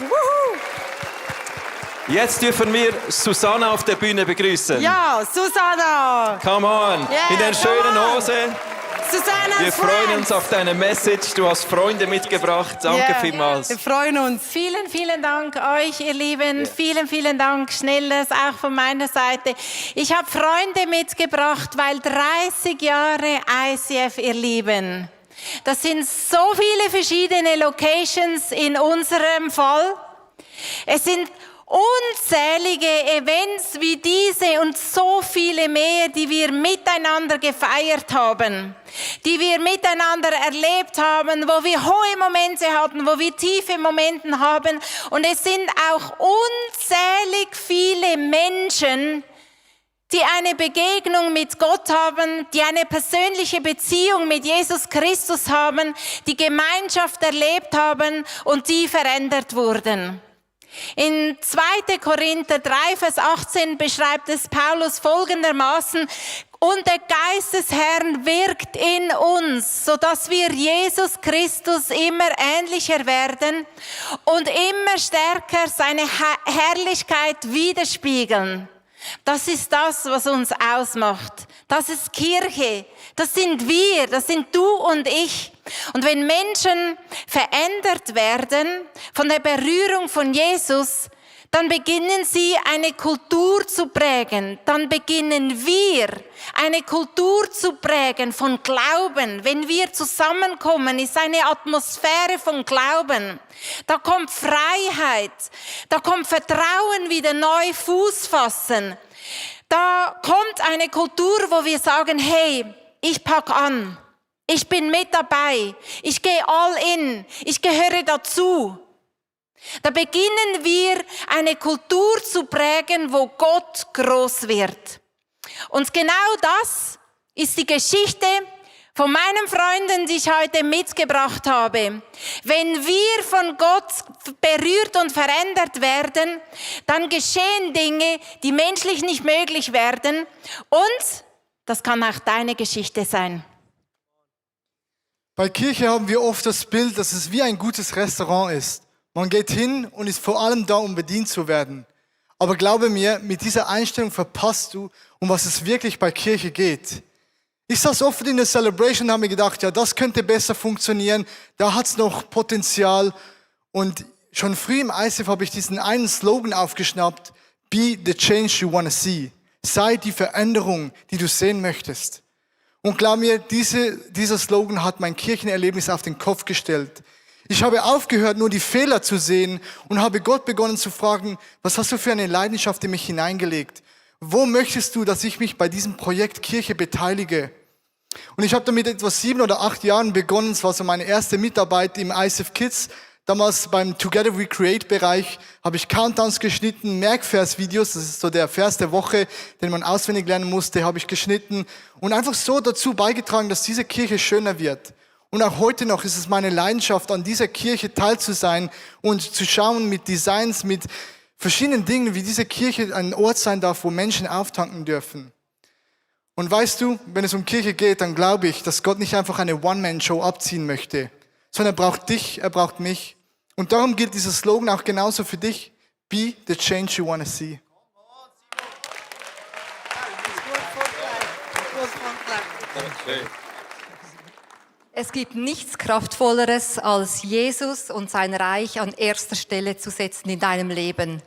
Jetzt dürfen wir Susanna auf der Bühne begrüßen. Ja, Susanna. Come on, in der schönen Hose. Susanna, Wir freuen uns auf deine Message. Du hast Freunde mitgebracht. Danke vielmals. Wir freuen uns. Vielen Dank euch, ihr Lieben. Vielen Dank, Schnelles, auch von meiner Seite. Ich habe Freunde mitgebracht, weil 30 Jahre ICF, ihr Lieben. Das sind so viele verschiedene Locations in unserem Fall. Es sind unzählige Events wie diese und so viele mehr, die wir miteinander gefeiert haben, die wir miteinander erlebt haben, wo wir hohe Momente hatten, wo wir tiefe Momente haben. Und es sind auch unzählig viele Menschen, die eine Begegnung mit Gott haben, die eine persönliche Beziehung mit Jesus Christus haben, die Gemeinschaft erlebt haben und die verändert wurden. In 2. Korinther 3, Vers 18 beschreibt es Paulus folgendermaßen: Und der Geist des Herrn wirkt in uns, sodass wir Jesus Christus immer ähnlicher werden und immer stärker seine Herrlichkeit widerspiegeln. Das ist das, was uns ausmacht. Das ist Kirche. Das sind wir. Das sind du und ich. Und wenn Menschen verändert werden von der Berührung von Jesus, dann beginnen sie eine Kultur zu prägen. Dann beginnen wir eine Kultur zu prägen von Glauben. Wenn wir zusammenkommen, ist eine Atmosphäre von Glauben. Da kommt Freiheit, da kommt Vertrauen wieder neu Fuß fassen. Da kommt eine Kultur, wo wir sagen, hey, ich pack an. Ich bin mit dabei. Ich gehe all in. Ich gehöre dazu. Da beginnen wir eine Kultur zu prägen, wo Gott groß wird. Und genau das ist die Geschichte von meinen Freunden, die ich heute mitgebracht habe. Wenn wir von Gott berührt und verändert werden, dann geschehen Dinge, die menschlich nicht möglich werden. Und das kann auch deine Geschichte sein. Bei Kirche haben wir oft das Bild, dass es wie ein gutes Restaurant ist. Man geht hin und ist vor allem da, um bedient zu werden. Aber glaube mir, mit dieser Einstellung verpasst du, um was es wirklich bei Kirche geht. Ich saß oft in der Celebration und habe mir gedacht, ja, das könnte besser funktionieren, da hat es noch Potenzial. Und schon früh im ICF habe ich diesen einen Slogan aufgeschnappt: Be the change you want to see. Sei die Veränderung, die du sehen möchtest. Und glaub mir, dieser Slogan hat mein Kirchenerlebnis auf den Kopf gestellt. Ich habe aufgehört, nur die Fehler zu sehen und habe Gott begonnen zu fragen, was hast du für eine Leidenschaft in mich hineingelegt? Wo möchtest du, dass ich mich bei diesem Projekt Kirche beteilige? Und ich habe damit etwa 7 oder 8 Jahren begonnen. Es war so meine erste Mitarbeit im ICF Kids. Damals beim Together We Create Bereich habe ich Countdowns geschnitten, Merkversvideos, das ist so der Vers der Woche, den man auswendig lernen musste, habe ich geschnitten und einfach so dazu beigetragen, dass diese Kirche schöner wird. Und auch heute noch ist es meine Leidenschaft, an dieser Kirche teil zu sein und zu schauen mit Designs, mit verschiedenen Dingen, wie diese Kirche ein Ort sein darf, wo Menschen auftanken dürfen. Und weißt du, wenn es um Kirche geht, dann glaube ich, dass Gott nicht einfach eine One-Man-Show abziehen möchte, sondern er braucht dich, er braucht mich. Und darum gilt dieser Slogan auch genauso für dich. Be the change you want to see. Es gibt nichts Kraftvolleres, als Jesus und sein Reich an erster Stelle zu setzen in deinem Leben.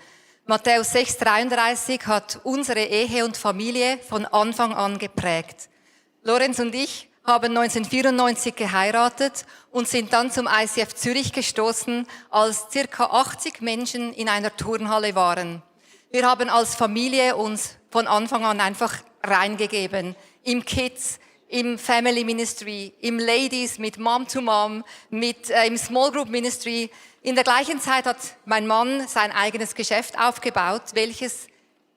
Matthäus 6,33 hat unsere Ehe und Familie von Anfang an geprägt. Lorenz und ich haben 1994 geheiratet und sind dann zum ICF Zürich gestoßen, als ca. 80 Menschen in einer Turnhalle waren. Wir haben als Familie uns von Anfang an einfach reingegeben. Im Kids, im Family Ministry, im Ladies, mit Mom to Mom, im Small Group Ministry. In der gleichen Zeit hat mein Mann sein eigenes Geschäft aufgebaut, welches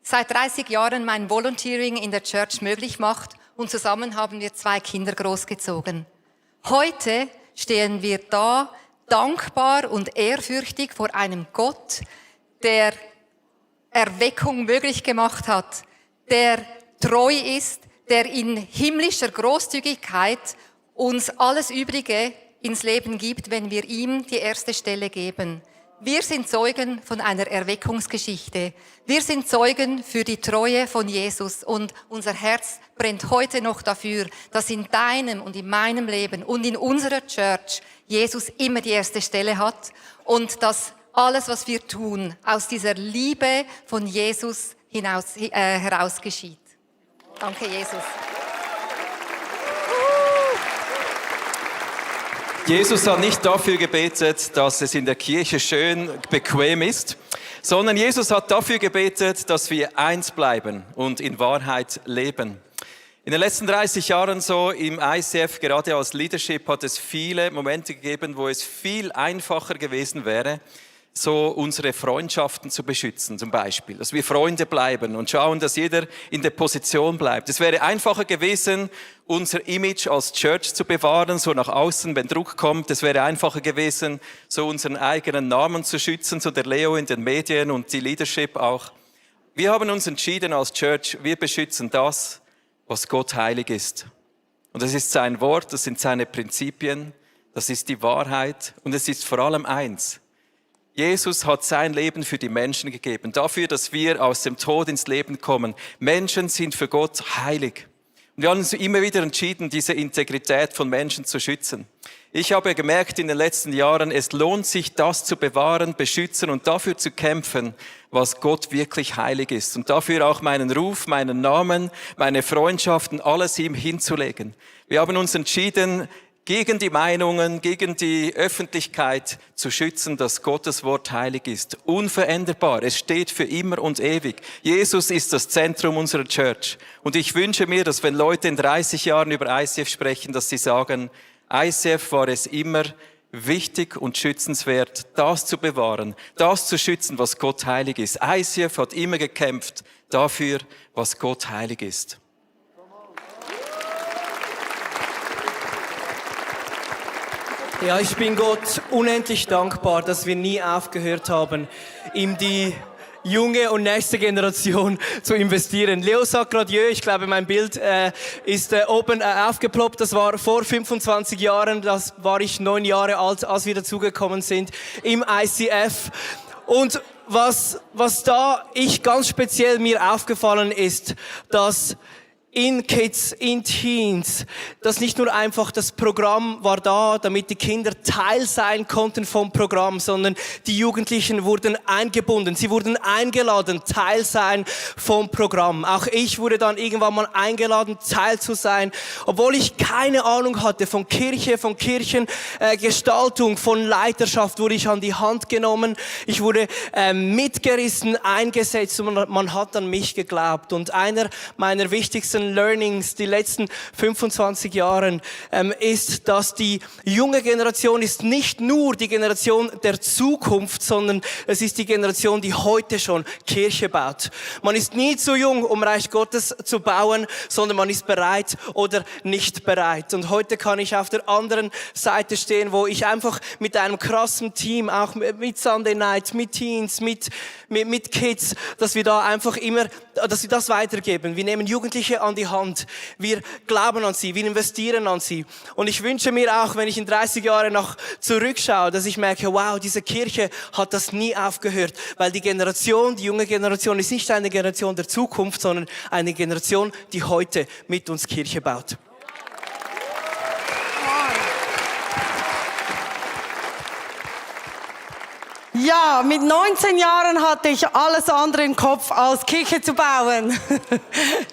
seit 30 Jahren mein Volunteering in der Church möglich macht. Und zusammen haben wir 2 Kinder großgezogen. Heute stehen wir da, dankbar und ehrfürchtig vor einem Gott, der Erweckung möglich gemacht hat, der treu ist, der in himmlischer Großzügigkeit uns alles Übrige ins Leben gibt, wenn wir ihm die erste Stelle geben. Wir sind Zeugen von einer Erweckungsgeschichte. Wir sind Zeugen für die Treue von Jesus und unser Herz brennt heute noch dafür, dass in deinem und in meinem Leben und in unserer Church Jesus immer die erste Stelle hat und dass alles, was wir tun, aus dieser Liebe von Jesus heraus geschieht. Danke, Jesus. Jesus hat nicht dafür gebetet, dass es in der Kirche schön bequem ist, sondern Jesus hat dafür gebetet, dass wir eins bleiben und in Wahrheit leben. In den letzten 30 Jahren so im ICF, gerade als Leadership, hat es viele Momente gegeben, wo es viel einfacher gewesen wäre, so unsere Freundschaften zu beschützen, zum Beispiel. Dass wir Freunde bleiben und schauen, dass jeder in der Position bleibt. Es wäre einfacher gewesen, unser Image als Church zu bewahren, so nach außen, wenn Druck kommt. Es wäre einfacher gewesen, so unseren eigenen Namen zu schützen, so der Leo in den Medien und die Leadership auch. Wir haben uns entschieden als Church, wir beschützen das, was Gott heilig ist. Und das ist sein Wort, das sind seine Prinzipien, das ist die Wahrheit und es ist vor allem eins. Jesus hat sein Leben für die Menschen gegeben, dafür, dass wir aus dem Tod ins Leben kommen. Menschen sind für Gott heilig. Und wir haben uns immer wieder entschieden, diese Integrität von Menschen zu schützen. Ich habe gemerkt in den letzten Jahren, es lohnt sich, das zu bewahren, beschützen und dafür zu kämpfen, was Gott wirklich heilig ist. Und dafür auch meinen Ruf, meinen Namen, meine Freundschaften, alles ihm hinzulegen. Wir haben uns entschieden, gegen die Meinungen, gegen die Öffentlichkeit zu schützen, dass Gottes Wort heilig ist. Unveränderbar. Es steht für immer und ewig. Jesus ist das Zentrum unserer Church. Und ich wünsche mir, dass wenn Leute in 30 Jahren über ICF sprechen, dass sie sagen, ICF war es immer wichtig und schützenswert, das zu bewahren, das zu schützen, was Gott heilig ist. ICF hat immer gekämpft dafür, was Gott heilig ist. Ja, ich bin Gott unendlich dankbar, dass wir nie aufgehört haben, ihm die junge und nächste Generation zu investieren. Leo sagt gerade, ich glaube, mein Bild ist oben aufgeploppt. Das war vor 25 Jahren, das war ich 9 Jahre alt, als wir dazugekommen sind im ICF. Und was da ganz speziell mir aufgefallen ist, dass in Kids, in Teens, dass nicht nur einfach das Programm war da, damit die Kinder Teil sein konnten vom Programm, sondern die Jugendlichen wurden eingebunden, sie wurden eingeladen, Teil sein vom Programm. Auch ich wurde dann irgendwann mal eingeladen, Teil zu sein, obwohl ich keine Ahnung hatte von Kirche, von Kirchengestaltung, von Leiterschaft, wurde ich an die Hand genommen, ich wurde mitgerissen, eingesetzt und man hat an mich geglaubt. Und einer meiner wichtigsten größten Learnings die letzten 25 Jahren ist, dass die junge Generation ist nicht nur die Generation der Zukunft, sondern es ist die Generation, die heute schon Kirche baut. Man ist nie zu jung, um Reich Gottes zu bauen, sondern man ist bereit oder nicht bereit. Und heute kann ich auf der anderen Seite stehen, wo ich einfach mit einem krassen Team, auch mit Sunday Night, mit Teens, mit Kids, dass wir da einfach immer, dass wir das weitergeben. Wir nehmen Jugendliche an die Hand. Wir glauben an sie. Wir investieren an sie. Und ich wünsche mir auch, wenn ich in 30 Jahren noch zurückschaue, dass ich merke, wow, diese Kirche hat das nie aufgehört. Weil die junge Generation ist nicht eine Generation der Zukunft, sondern eine Generation, die heute mit uns Kirche baut. Ja, mit 19 Jahren hatte ich alles andere im Kopf, als Kirche zu bauen.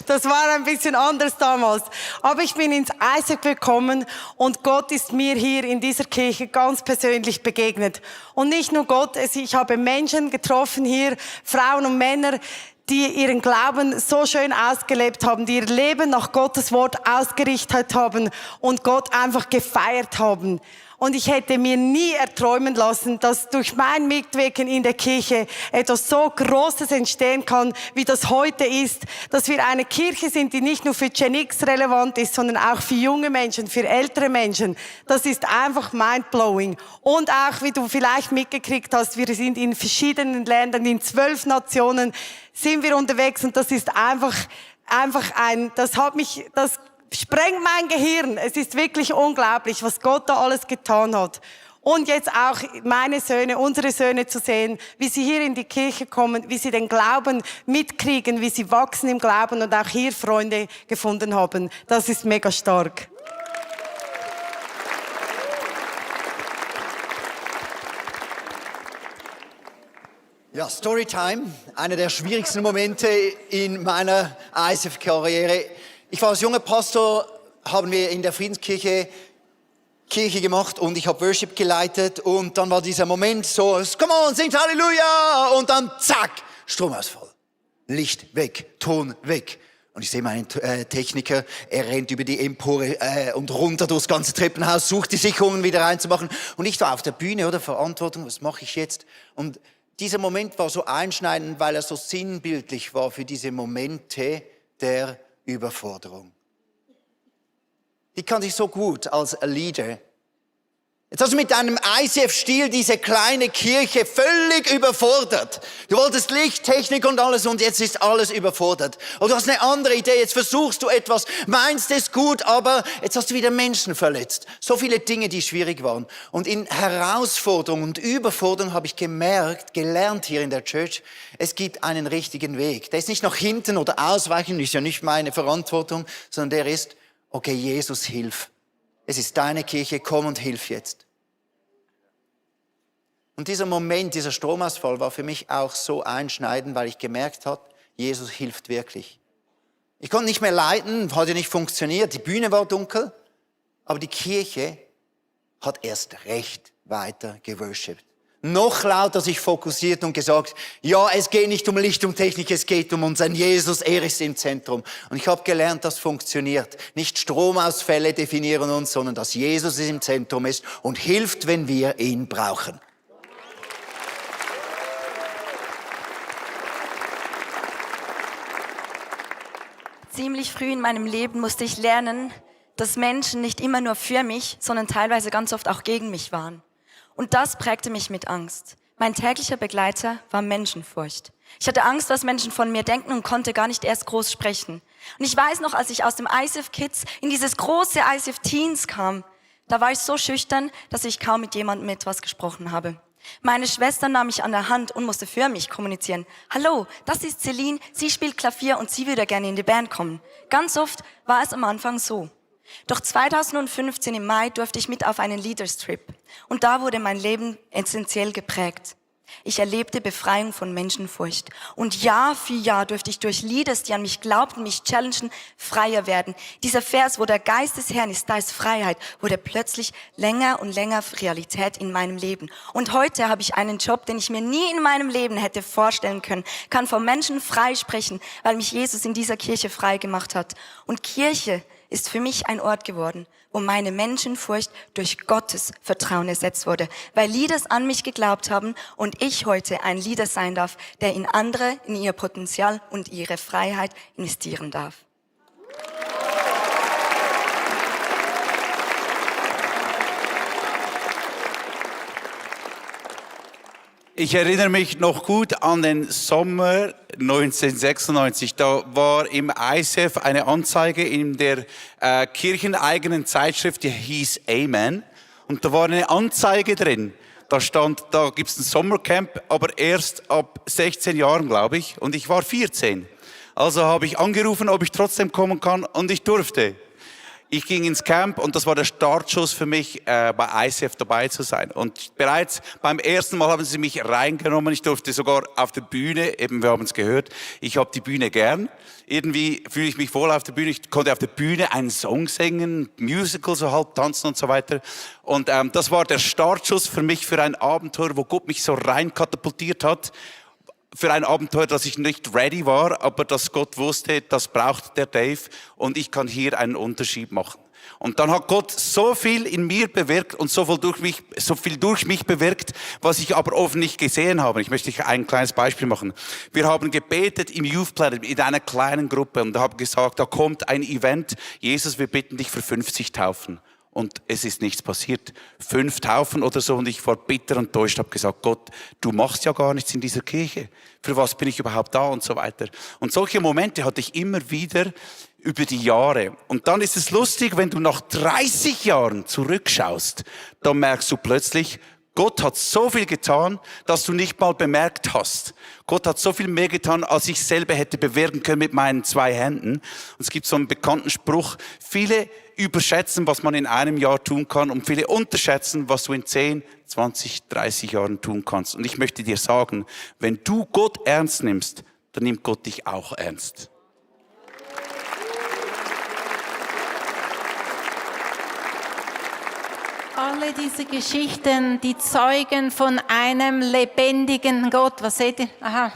Das war ein bisschen anders damals. Aber ich bin ins ICF gekommen und Gott ist mir hier in dieser Kirche ganz persönlich begegnet. Und nicht nur Gott, ich habe Menschen getroffen hier, Frauen und Männer, die ihren Glauben so schön ausgelebt haben, die ihr Leben nach Gottes Wort ausgerichtet haben und Gott einfach gefeiert haben. Und ich hätte mir nie erträumen lassen, dass durch mein Mitwirken in der Kirche etwas so Großes entstehen kann, wie das heute ist. Dass wir eine Kirche sind, die nicht nur für Gen X relevant ist, sondern auch für junge Menschen, für ältere Menschen. Das ist einfach mindblowing. Und auch, wie du vielleicht mitgekriegt hast, wir sind in verschiedenen Ländern, in 12 Nationen sind wir unterwegs und das ist das sprengt mein Gehirn. Es ist wirklich unglaublich, was Gott da alles getan hat. Und jetzt auch meine Söhne, unsere Söhne zu sehen, wie sie hier in die Kirche kommen, wie sie den Glauben mitkriegen, wie sie wachsen im Glauben und auch hier Freunde gefunden haben. Das ist mega stark. Ja, Storytime, einer der schwierigsten Momente in meiner ICF-Karriere. Ich war als junger Pastor, haben wir in der Friedenskirche Kirche gemacht und ich habe Worship geleitet und dann war dieser Moment so, come on, singt Halleluja und dann zack, Stromausfall. Licht weg, Ton weg. Und ich sehe meinen Techniker, er rennt über die Empore und runter durchs ganze Treppenhaus, sucht die Sicherungen wieder reinzumachen und ich war auf der Bühne, oder Verantwortung, was mache ich jetzt? Und dieser Moment war so einschneidend, weil er so sinnbildlich war für diese Momente der Überforderung. Die kannte ich so gut als Leader. Jetzt hast du mit deinem ICF-Stil diese kleine Kirche völlig überfordert. Du wolltest Licht, Technik und alles und jetzt ist alles überfordert. Und du hast eine andere Idee, jetzt versuchst du etwas, meinst es gut, aber jetzt hast du wieder Menschen verletzt. So viele Dinge, die schwierig waren. Und in Herausforderung und Überforderung habe ich gelernt hier in der Church, es gibt einen richtigen Weg. Der ist nicht nach hinten oder ausweichen, ist ja nicht meine Verantwortung, sondern der ist, okay, Jesus, hilf. Es ist deine Kirche, komm und hilf jetzt. Und dieser Moment, dieser Stromausfall war für mich auch so einschneidend, weil ich gemerkt habe, Jesus hilft wirklich. Ich konnte nicht mehr leiten, hat ja nicht funktioniert, die Bühne war dunkel, aber die Kirche hat erst recht weiter geworshipped. Noch lauter sich fokussiert und gesagt, ja, es geht nicht um Licht und Technik, es geht um unseren Jesus, er ist im Zentrum. Und ich habe gelernt, das funktioniert. Nicht Stromausfälle definieren uns, sondern dass Jesus im Zentrum ist und hilft, wenn wir ihn brauchen. Ziemlich früh in meinem Leben musste ich lernen, dass Menschen nicht immer nur für mich, sondern teilweise ganz oft auch gegen mich waren. Und das prägte mich mit Angst. Mein täglicher Begleiter war Menschenfurcht. Ich hatte Angst, was Menschen von mir denken und konnte gar nicht erst groß sprechen. Und ich weiß noch, als ich aus dem ICF Kids in dieses große ICF Teens kam, da war ich so schüchtern, dass ich kaum mit jemandem etwas gesprochen habe. Meine Schwester nahm mich an der Hand und musste für mich kommunizieren. Hallo, das ist Celine, sie spielt Klavier und sie würde gerne in die Band kommen. Ganz oft war es am Anfang so. Doch 2015 im Mai durfte ich mit auf einen Leaders Trip. Und da wurde mein Leben essentiell geprägt. Ich erlebte Befreiung von Menschenfurcht. Und Jahr für Jahr durfte ich durch Leaders, die an mich glaubten, mich challengen, freier werden. Dieser Vers, wo der Geist des Herrn ist, da ist Freiheit, wurde plötzlich länger und länger Realität in meinem Leben. Und heute habe ich einen Job, den ich mir nie in meinem Leben hätte vorstellen können. Kann vor Menschen frei sprechen, weil mich Jesus in dieser Kirche frei gemacht hat. Und Kirche ist für mich ein Ort geworden, wo meine Menschenfurcht durch Gottes Vertrauen ersetzt wurde, weil Leaders an mich geglaubt haben und ich heute ein Leader sein darf, der in andere, in ihr Potenzial und ihre Freiheit investieren darf. Ich erinnere mich noch gut an den Sommer 1996. Da war im ICF eine Anzeige in der kircheneigenen Zeitschrift, die hieß Amen. Und da war eine Anzeige drin. Da stand, da gibt's ein Sommercamp, aber erst ab 16 Jahren, glaube ich. Und ich war 14. Also habe ich angerufen, ob ich trotzdem kommen kann, und ich durfte. Ich ging ins Camp und das war der Startschuss für mich, bei ICF dabei zu sein. Und bereits beim ersten Mal haben sie mich reingenommen. Ich durfte sogar auf der Bühne, eben wir haben es gehört, ich habe die Bühne gern. Irgendwie fühle ich mich wohl auf der Bühne. Ich konnte auf der Bühne einen Song singen, Musical, so halb tanzen und so weiter. Und das war der Startschuss für mich für ein Abenteuer, wo Gott mich so rein katapultiert hat. Für ein Abenteuer, dass ich nicht ready war, aber dass Gott wusste, das braucht der Dave und ich kann hier einen Unterschied machen. Und dann hat Gott so viel in mir bewirkt und so viel durch mich bewirkt, was ich aber oft nicht gesehen habe. Ich möchte euch ein kleines Beispiel machen. Wir haben gebetet im Youth Planet in einer kleinen Gruppe und haben gesagt, da kommt ein Event. Jesus, wir bitten dich für 50 Taufen. Und es ist nichts passiert. 5 Taufen oder so und ich war bitter und enttäuscht, habe gesagt, Gott, du machst ja gar nichts in dieser Kirche. Für was bin ich überhaupt da und so weiter. Und solche Momente hatte ich immer wieder über die Jahre. Und dann ist es lustig, wenn du nach 30 Jahren zurückschaust, dann merkst du plötzlich, Gott hat so viel getan, dass du nicht mal bemerkt hast. Gott hat so viel mehr getan, als ich selber hätte bewirken können mit meinen 2 Händen. Und es gibt so einen bekannten Spruch, viele überschätzen, was man in einem Jahr tun kann und viele unterschätzen, was du in 10, 20, 30 Jahren tun kannst. Und ich möchte dir sagen, wenn du Gott ernst nimmst, dann nimmt Gott dich auch ernst. Alle diese Geschichten, die zeugen von einem lebendigen Gott. Was seht ihr? Aha.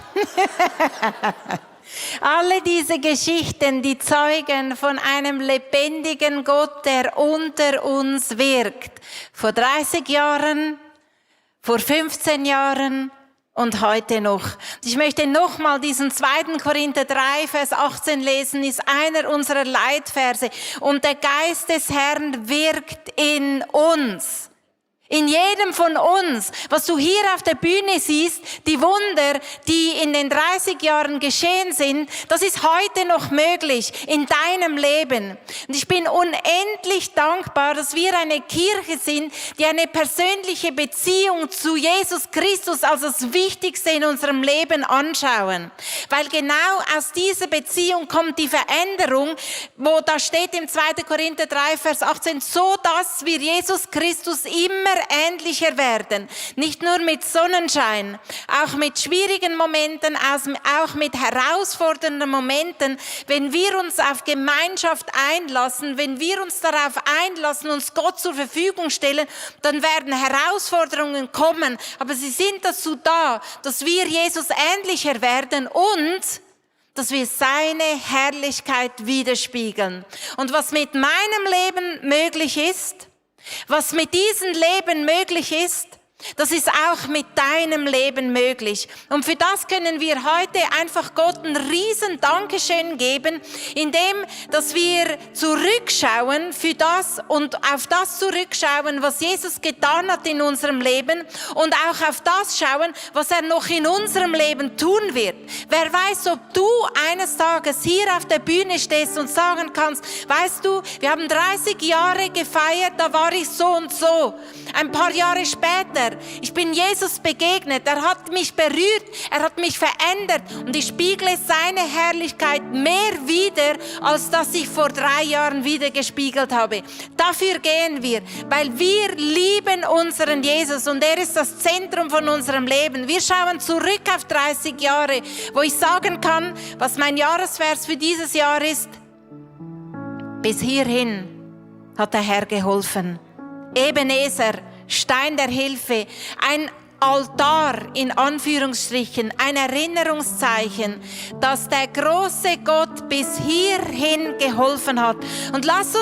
Alle diese Geschichten, die zeugen von einem lebendigen Gott, der unter uns wirkt. Vor 30 Jahren, vor 15 Jahren und heute noch. Ich möchte nochmal diesen 2. Korinther 3, Vers 18 lesen, ist einer unserer Leitverse. Und der Geist des Herrn wirkt in uns. In jedem von uns, was du hier auf der Bühne siehst, die Wunder, die in den 30 Jahren geschehen sind, das ist heute noch möglich in deinem Leben. Und ich bin unendlich dankbar, dass wir eine Kirche sind, die eine persönliche Beziehung zu Jesus Christus als das Wichtigste in unserem Leben anschauen. Weil genau aus dieser Beziehung kommt die Veränderung, wo da steht im 2. Korinther 3, Vers 18, so dass wir Jesus Christus immer ähnlicher werden. Nicht nur mit Sonnenschein, auch mit schwierigen Momenten, auch mit herausfordernden Momenten. Wenn wir uns auf Gemeinschaft einlassen, wenn wir uns darauf einlassen, uns Gott zur Verfügung stellen, dann werden Herausforderungen kommen. Aber sie sind dazu da, dass wir Jesus ähnlicher werden und dass wir seine Herrlichkeit widerspiegeln. Und was mit meinem Leben möglich ist, was mit diesem Leben möglich ist, das ist auch mit deinem Leben möglich. Und für das können wir heute einfach Gott ein riesen Dankeschön geben, indem, dass wir zurückschauen für das und auf das zurückschauen, was Jesus getan hat in unserem Leben und auch auf das schauen, was er noch in unserem Leben tun wird. Wer weiß, ob du eines Tages hier auf der Bühne stehst und sagen kannst, weißt du, wir haben 30 Jahre gefeiert, da war ich so und so. Ein paar Jahre später Wunder. Ich bin Jesus begegnet. Er hat mich berührt. Er hat mich verändert. Und ich spiegle seine Herrlichkeit mehr wider, als dass ich vor 3 Jahren wieder gespiegelt habe. Dafür gehen wir, weil wir lieben unseren Jesus und er ist das Zentrum von unserem Leben. Wir schauen zurück auf 30 Jahre, wo ich sagen kann, was mein Jahresvers für dieses Jahr ist. Bis hierhin hat der Herr geholfen. Ebenezer, Stein der Hilfe, ein Altar in Anführungsstrichen, ein Erinnerungszeichen, dass der große Gott bis hierhin geholfen hat. Und lass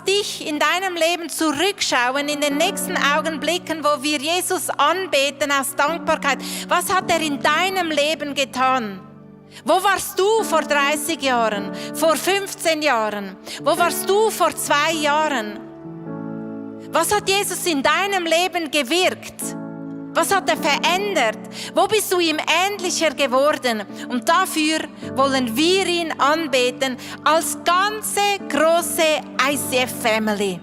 dich in deinem Leben zurückschauen, in den nächsten Augenblicken, wo wir Jesus anbeten aus Dankbarkeit. Was hat er in deinem Leben getan? Wo warst du vor 30 Jahren, vor 15 Jahren? Wo warst du vor 2 Jahren? Was hat Jesus in deinem Leben gewirkt? Was hat er verändert? Wo bist du ihm ähnlicher geworden? Und dafür wollen wir ihn anbeten als ganze große ICF-Family.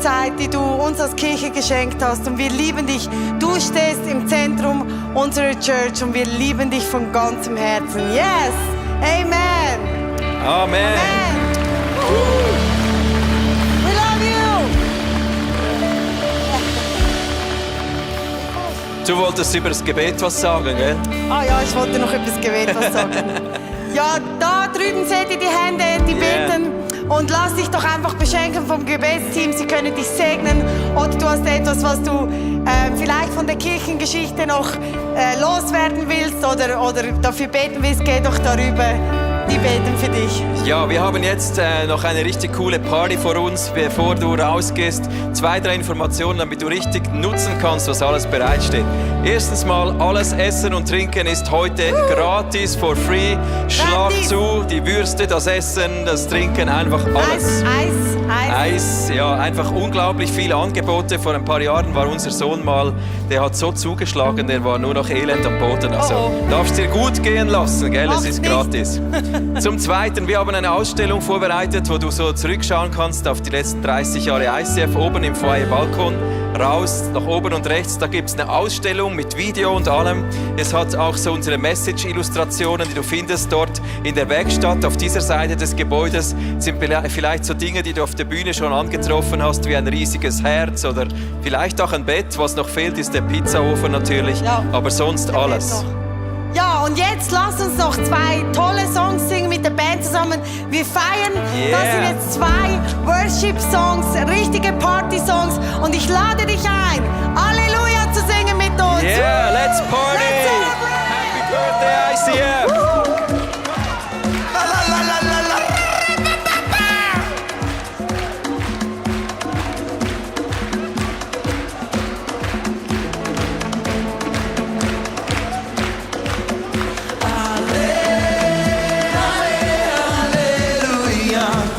Zeit, die du uns als Kirche geschenkt hast. Und wir lieben dich. Du stehst im Zentrum unserer Church und wir lieben dich von ganzem Herzen. Yes! Amen! Amen. We love you! Du wolltest über das Gebet was sagen, gell? Ah ja, ich wollte noch über das Gebet was sagen. Ja, da drüben seht ihr die Hände, die beten. Und lass dich doch einfach beschenken vom Gebetsteam. Sie können dich segnen. Oder du hast etwas, was du vielleicht von der Kirchengeschichte noch loswerden willst oder dafür beten willst. Geh doch darüber. Die beten für dich. Ja, wir haben jetzt noch eine richtig coole Party vor uns, bevor du rausgehst. 2, 3 Informationen, damit du richtig nutzen kannst, was alles bereitsteht. Erstens mal, alles Essen und Trinken ist heute gratis, for free. Schlag zu, die Würste, das Essen, das Trinken, einfach alles. Eis, ja, einfach unglaublich viele Angebote. Vor ein paar Jahren war unser Sohn mal, der hat so zugeschlagen, der war nur noch elend am Boden. Also darfst dir gut gehen lassen, gell? Es ist gratis. Zum Zweiten, wir haben eine Ausstellung vorbereitet, wo du so zurückschauen kannst auf die letzten 30 Jahre ICF, oben im Foyer Balkon, raus, nach oben und rechts, da gibt es eine Ausstellung mit Video und allem. Es hat auch so unsere Message-Illustrationen, die du findest dort in der Werkstatt. Auf dieser Seite des Gebäudes sind vielleicht so Dinge, die du auf der Bühne schon angetroffen hast, wie ein riesiges Herz oder vielleicht auch ein Bett. Was noch fehlt, ist der Pizzaofen natürlich, aber sonst alles. Ja, und jetzt lass uns noch 2 tolle Songs singen mit der Band zusammen. Wir feiern, das sind jetzt 2 Worship-Songs, richtige Party-Songs. Und ich lade dich ein, Halleluja zu singen mit uns. Yeah, let's party! Happy Birthday, ICF!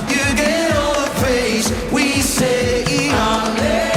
You get all the praise we say. Hallelujah.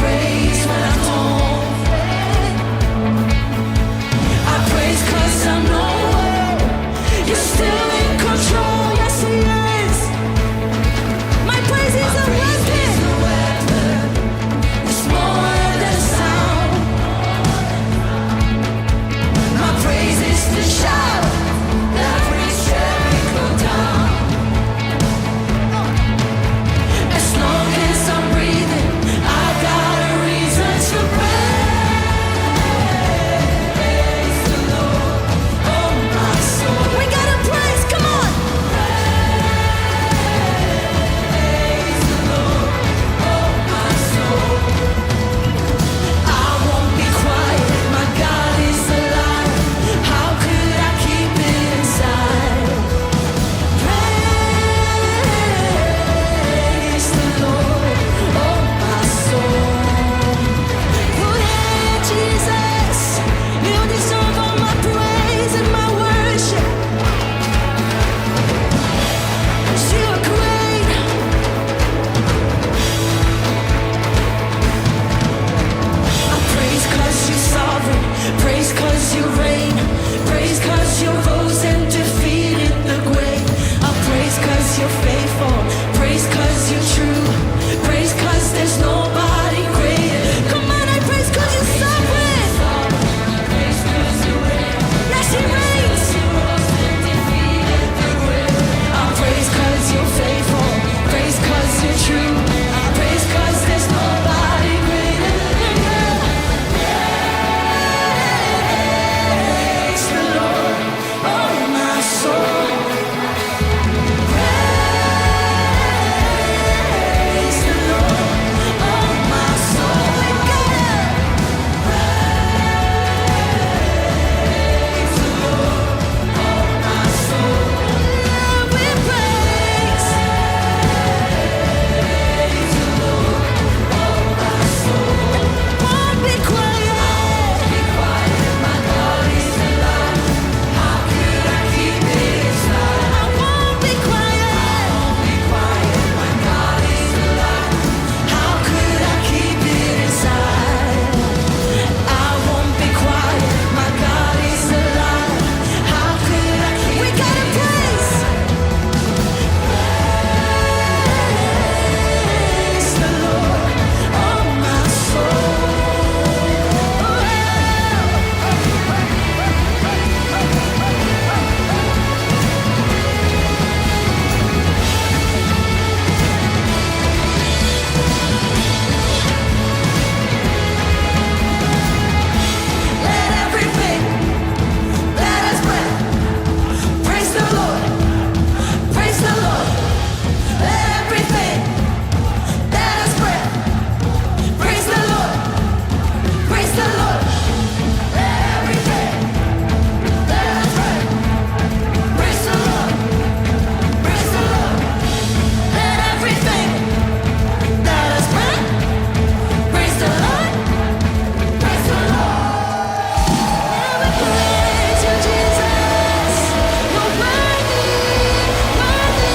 praise when I'm home. I praise 'cause I know you're still in control. Yes, He is. My praise is a weapon. It's more than sound. My praise is the shout that brings Jericho down. As long as I'm breathing, I got a reason to praise the Lord, oh my soul. We gotta praise, come on! Praise the Lord, oh my soul. I won't be quiet, my God is alive. How could I keep it inside? Praise the Lord, oh my soul. Oh yeah, Jesus, you deserve all my praise and my worship. 'Cause you are great. I praise 'cause you're sovereign, praise 'cause you reign, praise 'cause you rose and defeated the grave. I praise 'cause you're faithful, praise 'cause you're true, praise 'cause there's nobody greater. Come on, I praise 'cause you're sovereign. Yes, He reigns. I praise 'cause you're faithful, praise 'cause you're true, praise 'cause there's nobody greater. Praise the Lord, oh my soul. Praise the Lord, oh my soul. We gotta praise the Lord, oh my soul. We praise. Praise the Lord, oh my soul. Won't be quiet. My God is alive. How could I keep it inside? I won't be quiet. My God is alive. How could I keep it inside? I won't be quiet. My God is alive. How could I keep? We gotta praise. Praise the Lord, oh my soul. Let everything that has breath praise the Lord, praise the Lord. Let everything that has breath praise the Lord, praise the Lord. Let everything that has breath praise the Lord, praise the Lord. Let everything that has breath praise the Lord, praise the Lord. We praise you, Jesus. You're worthy, worthy.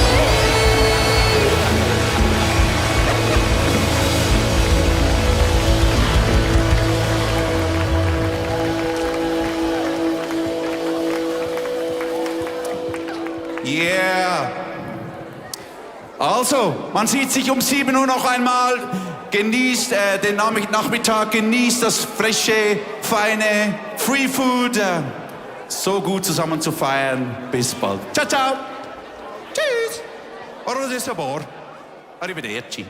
Yeah. Also, man sieht sich um 7 Uhr noch einmal. Genießt den Nachmittag, genießt das frische, feine Free Food. So gut zusammen zu feiern. Bis bald. Ciao, ciao. Tschüss. Ora adesso a bor. Arrivederci.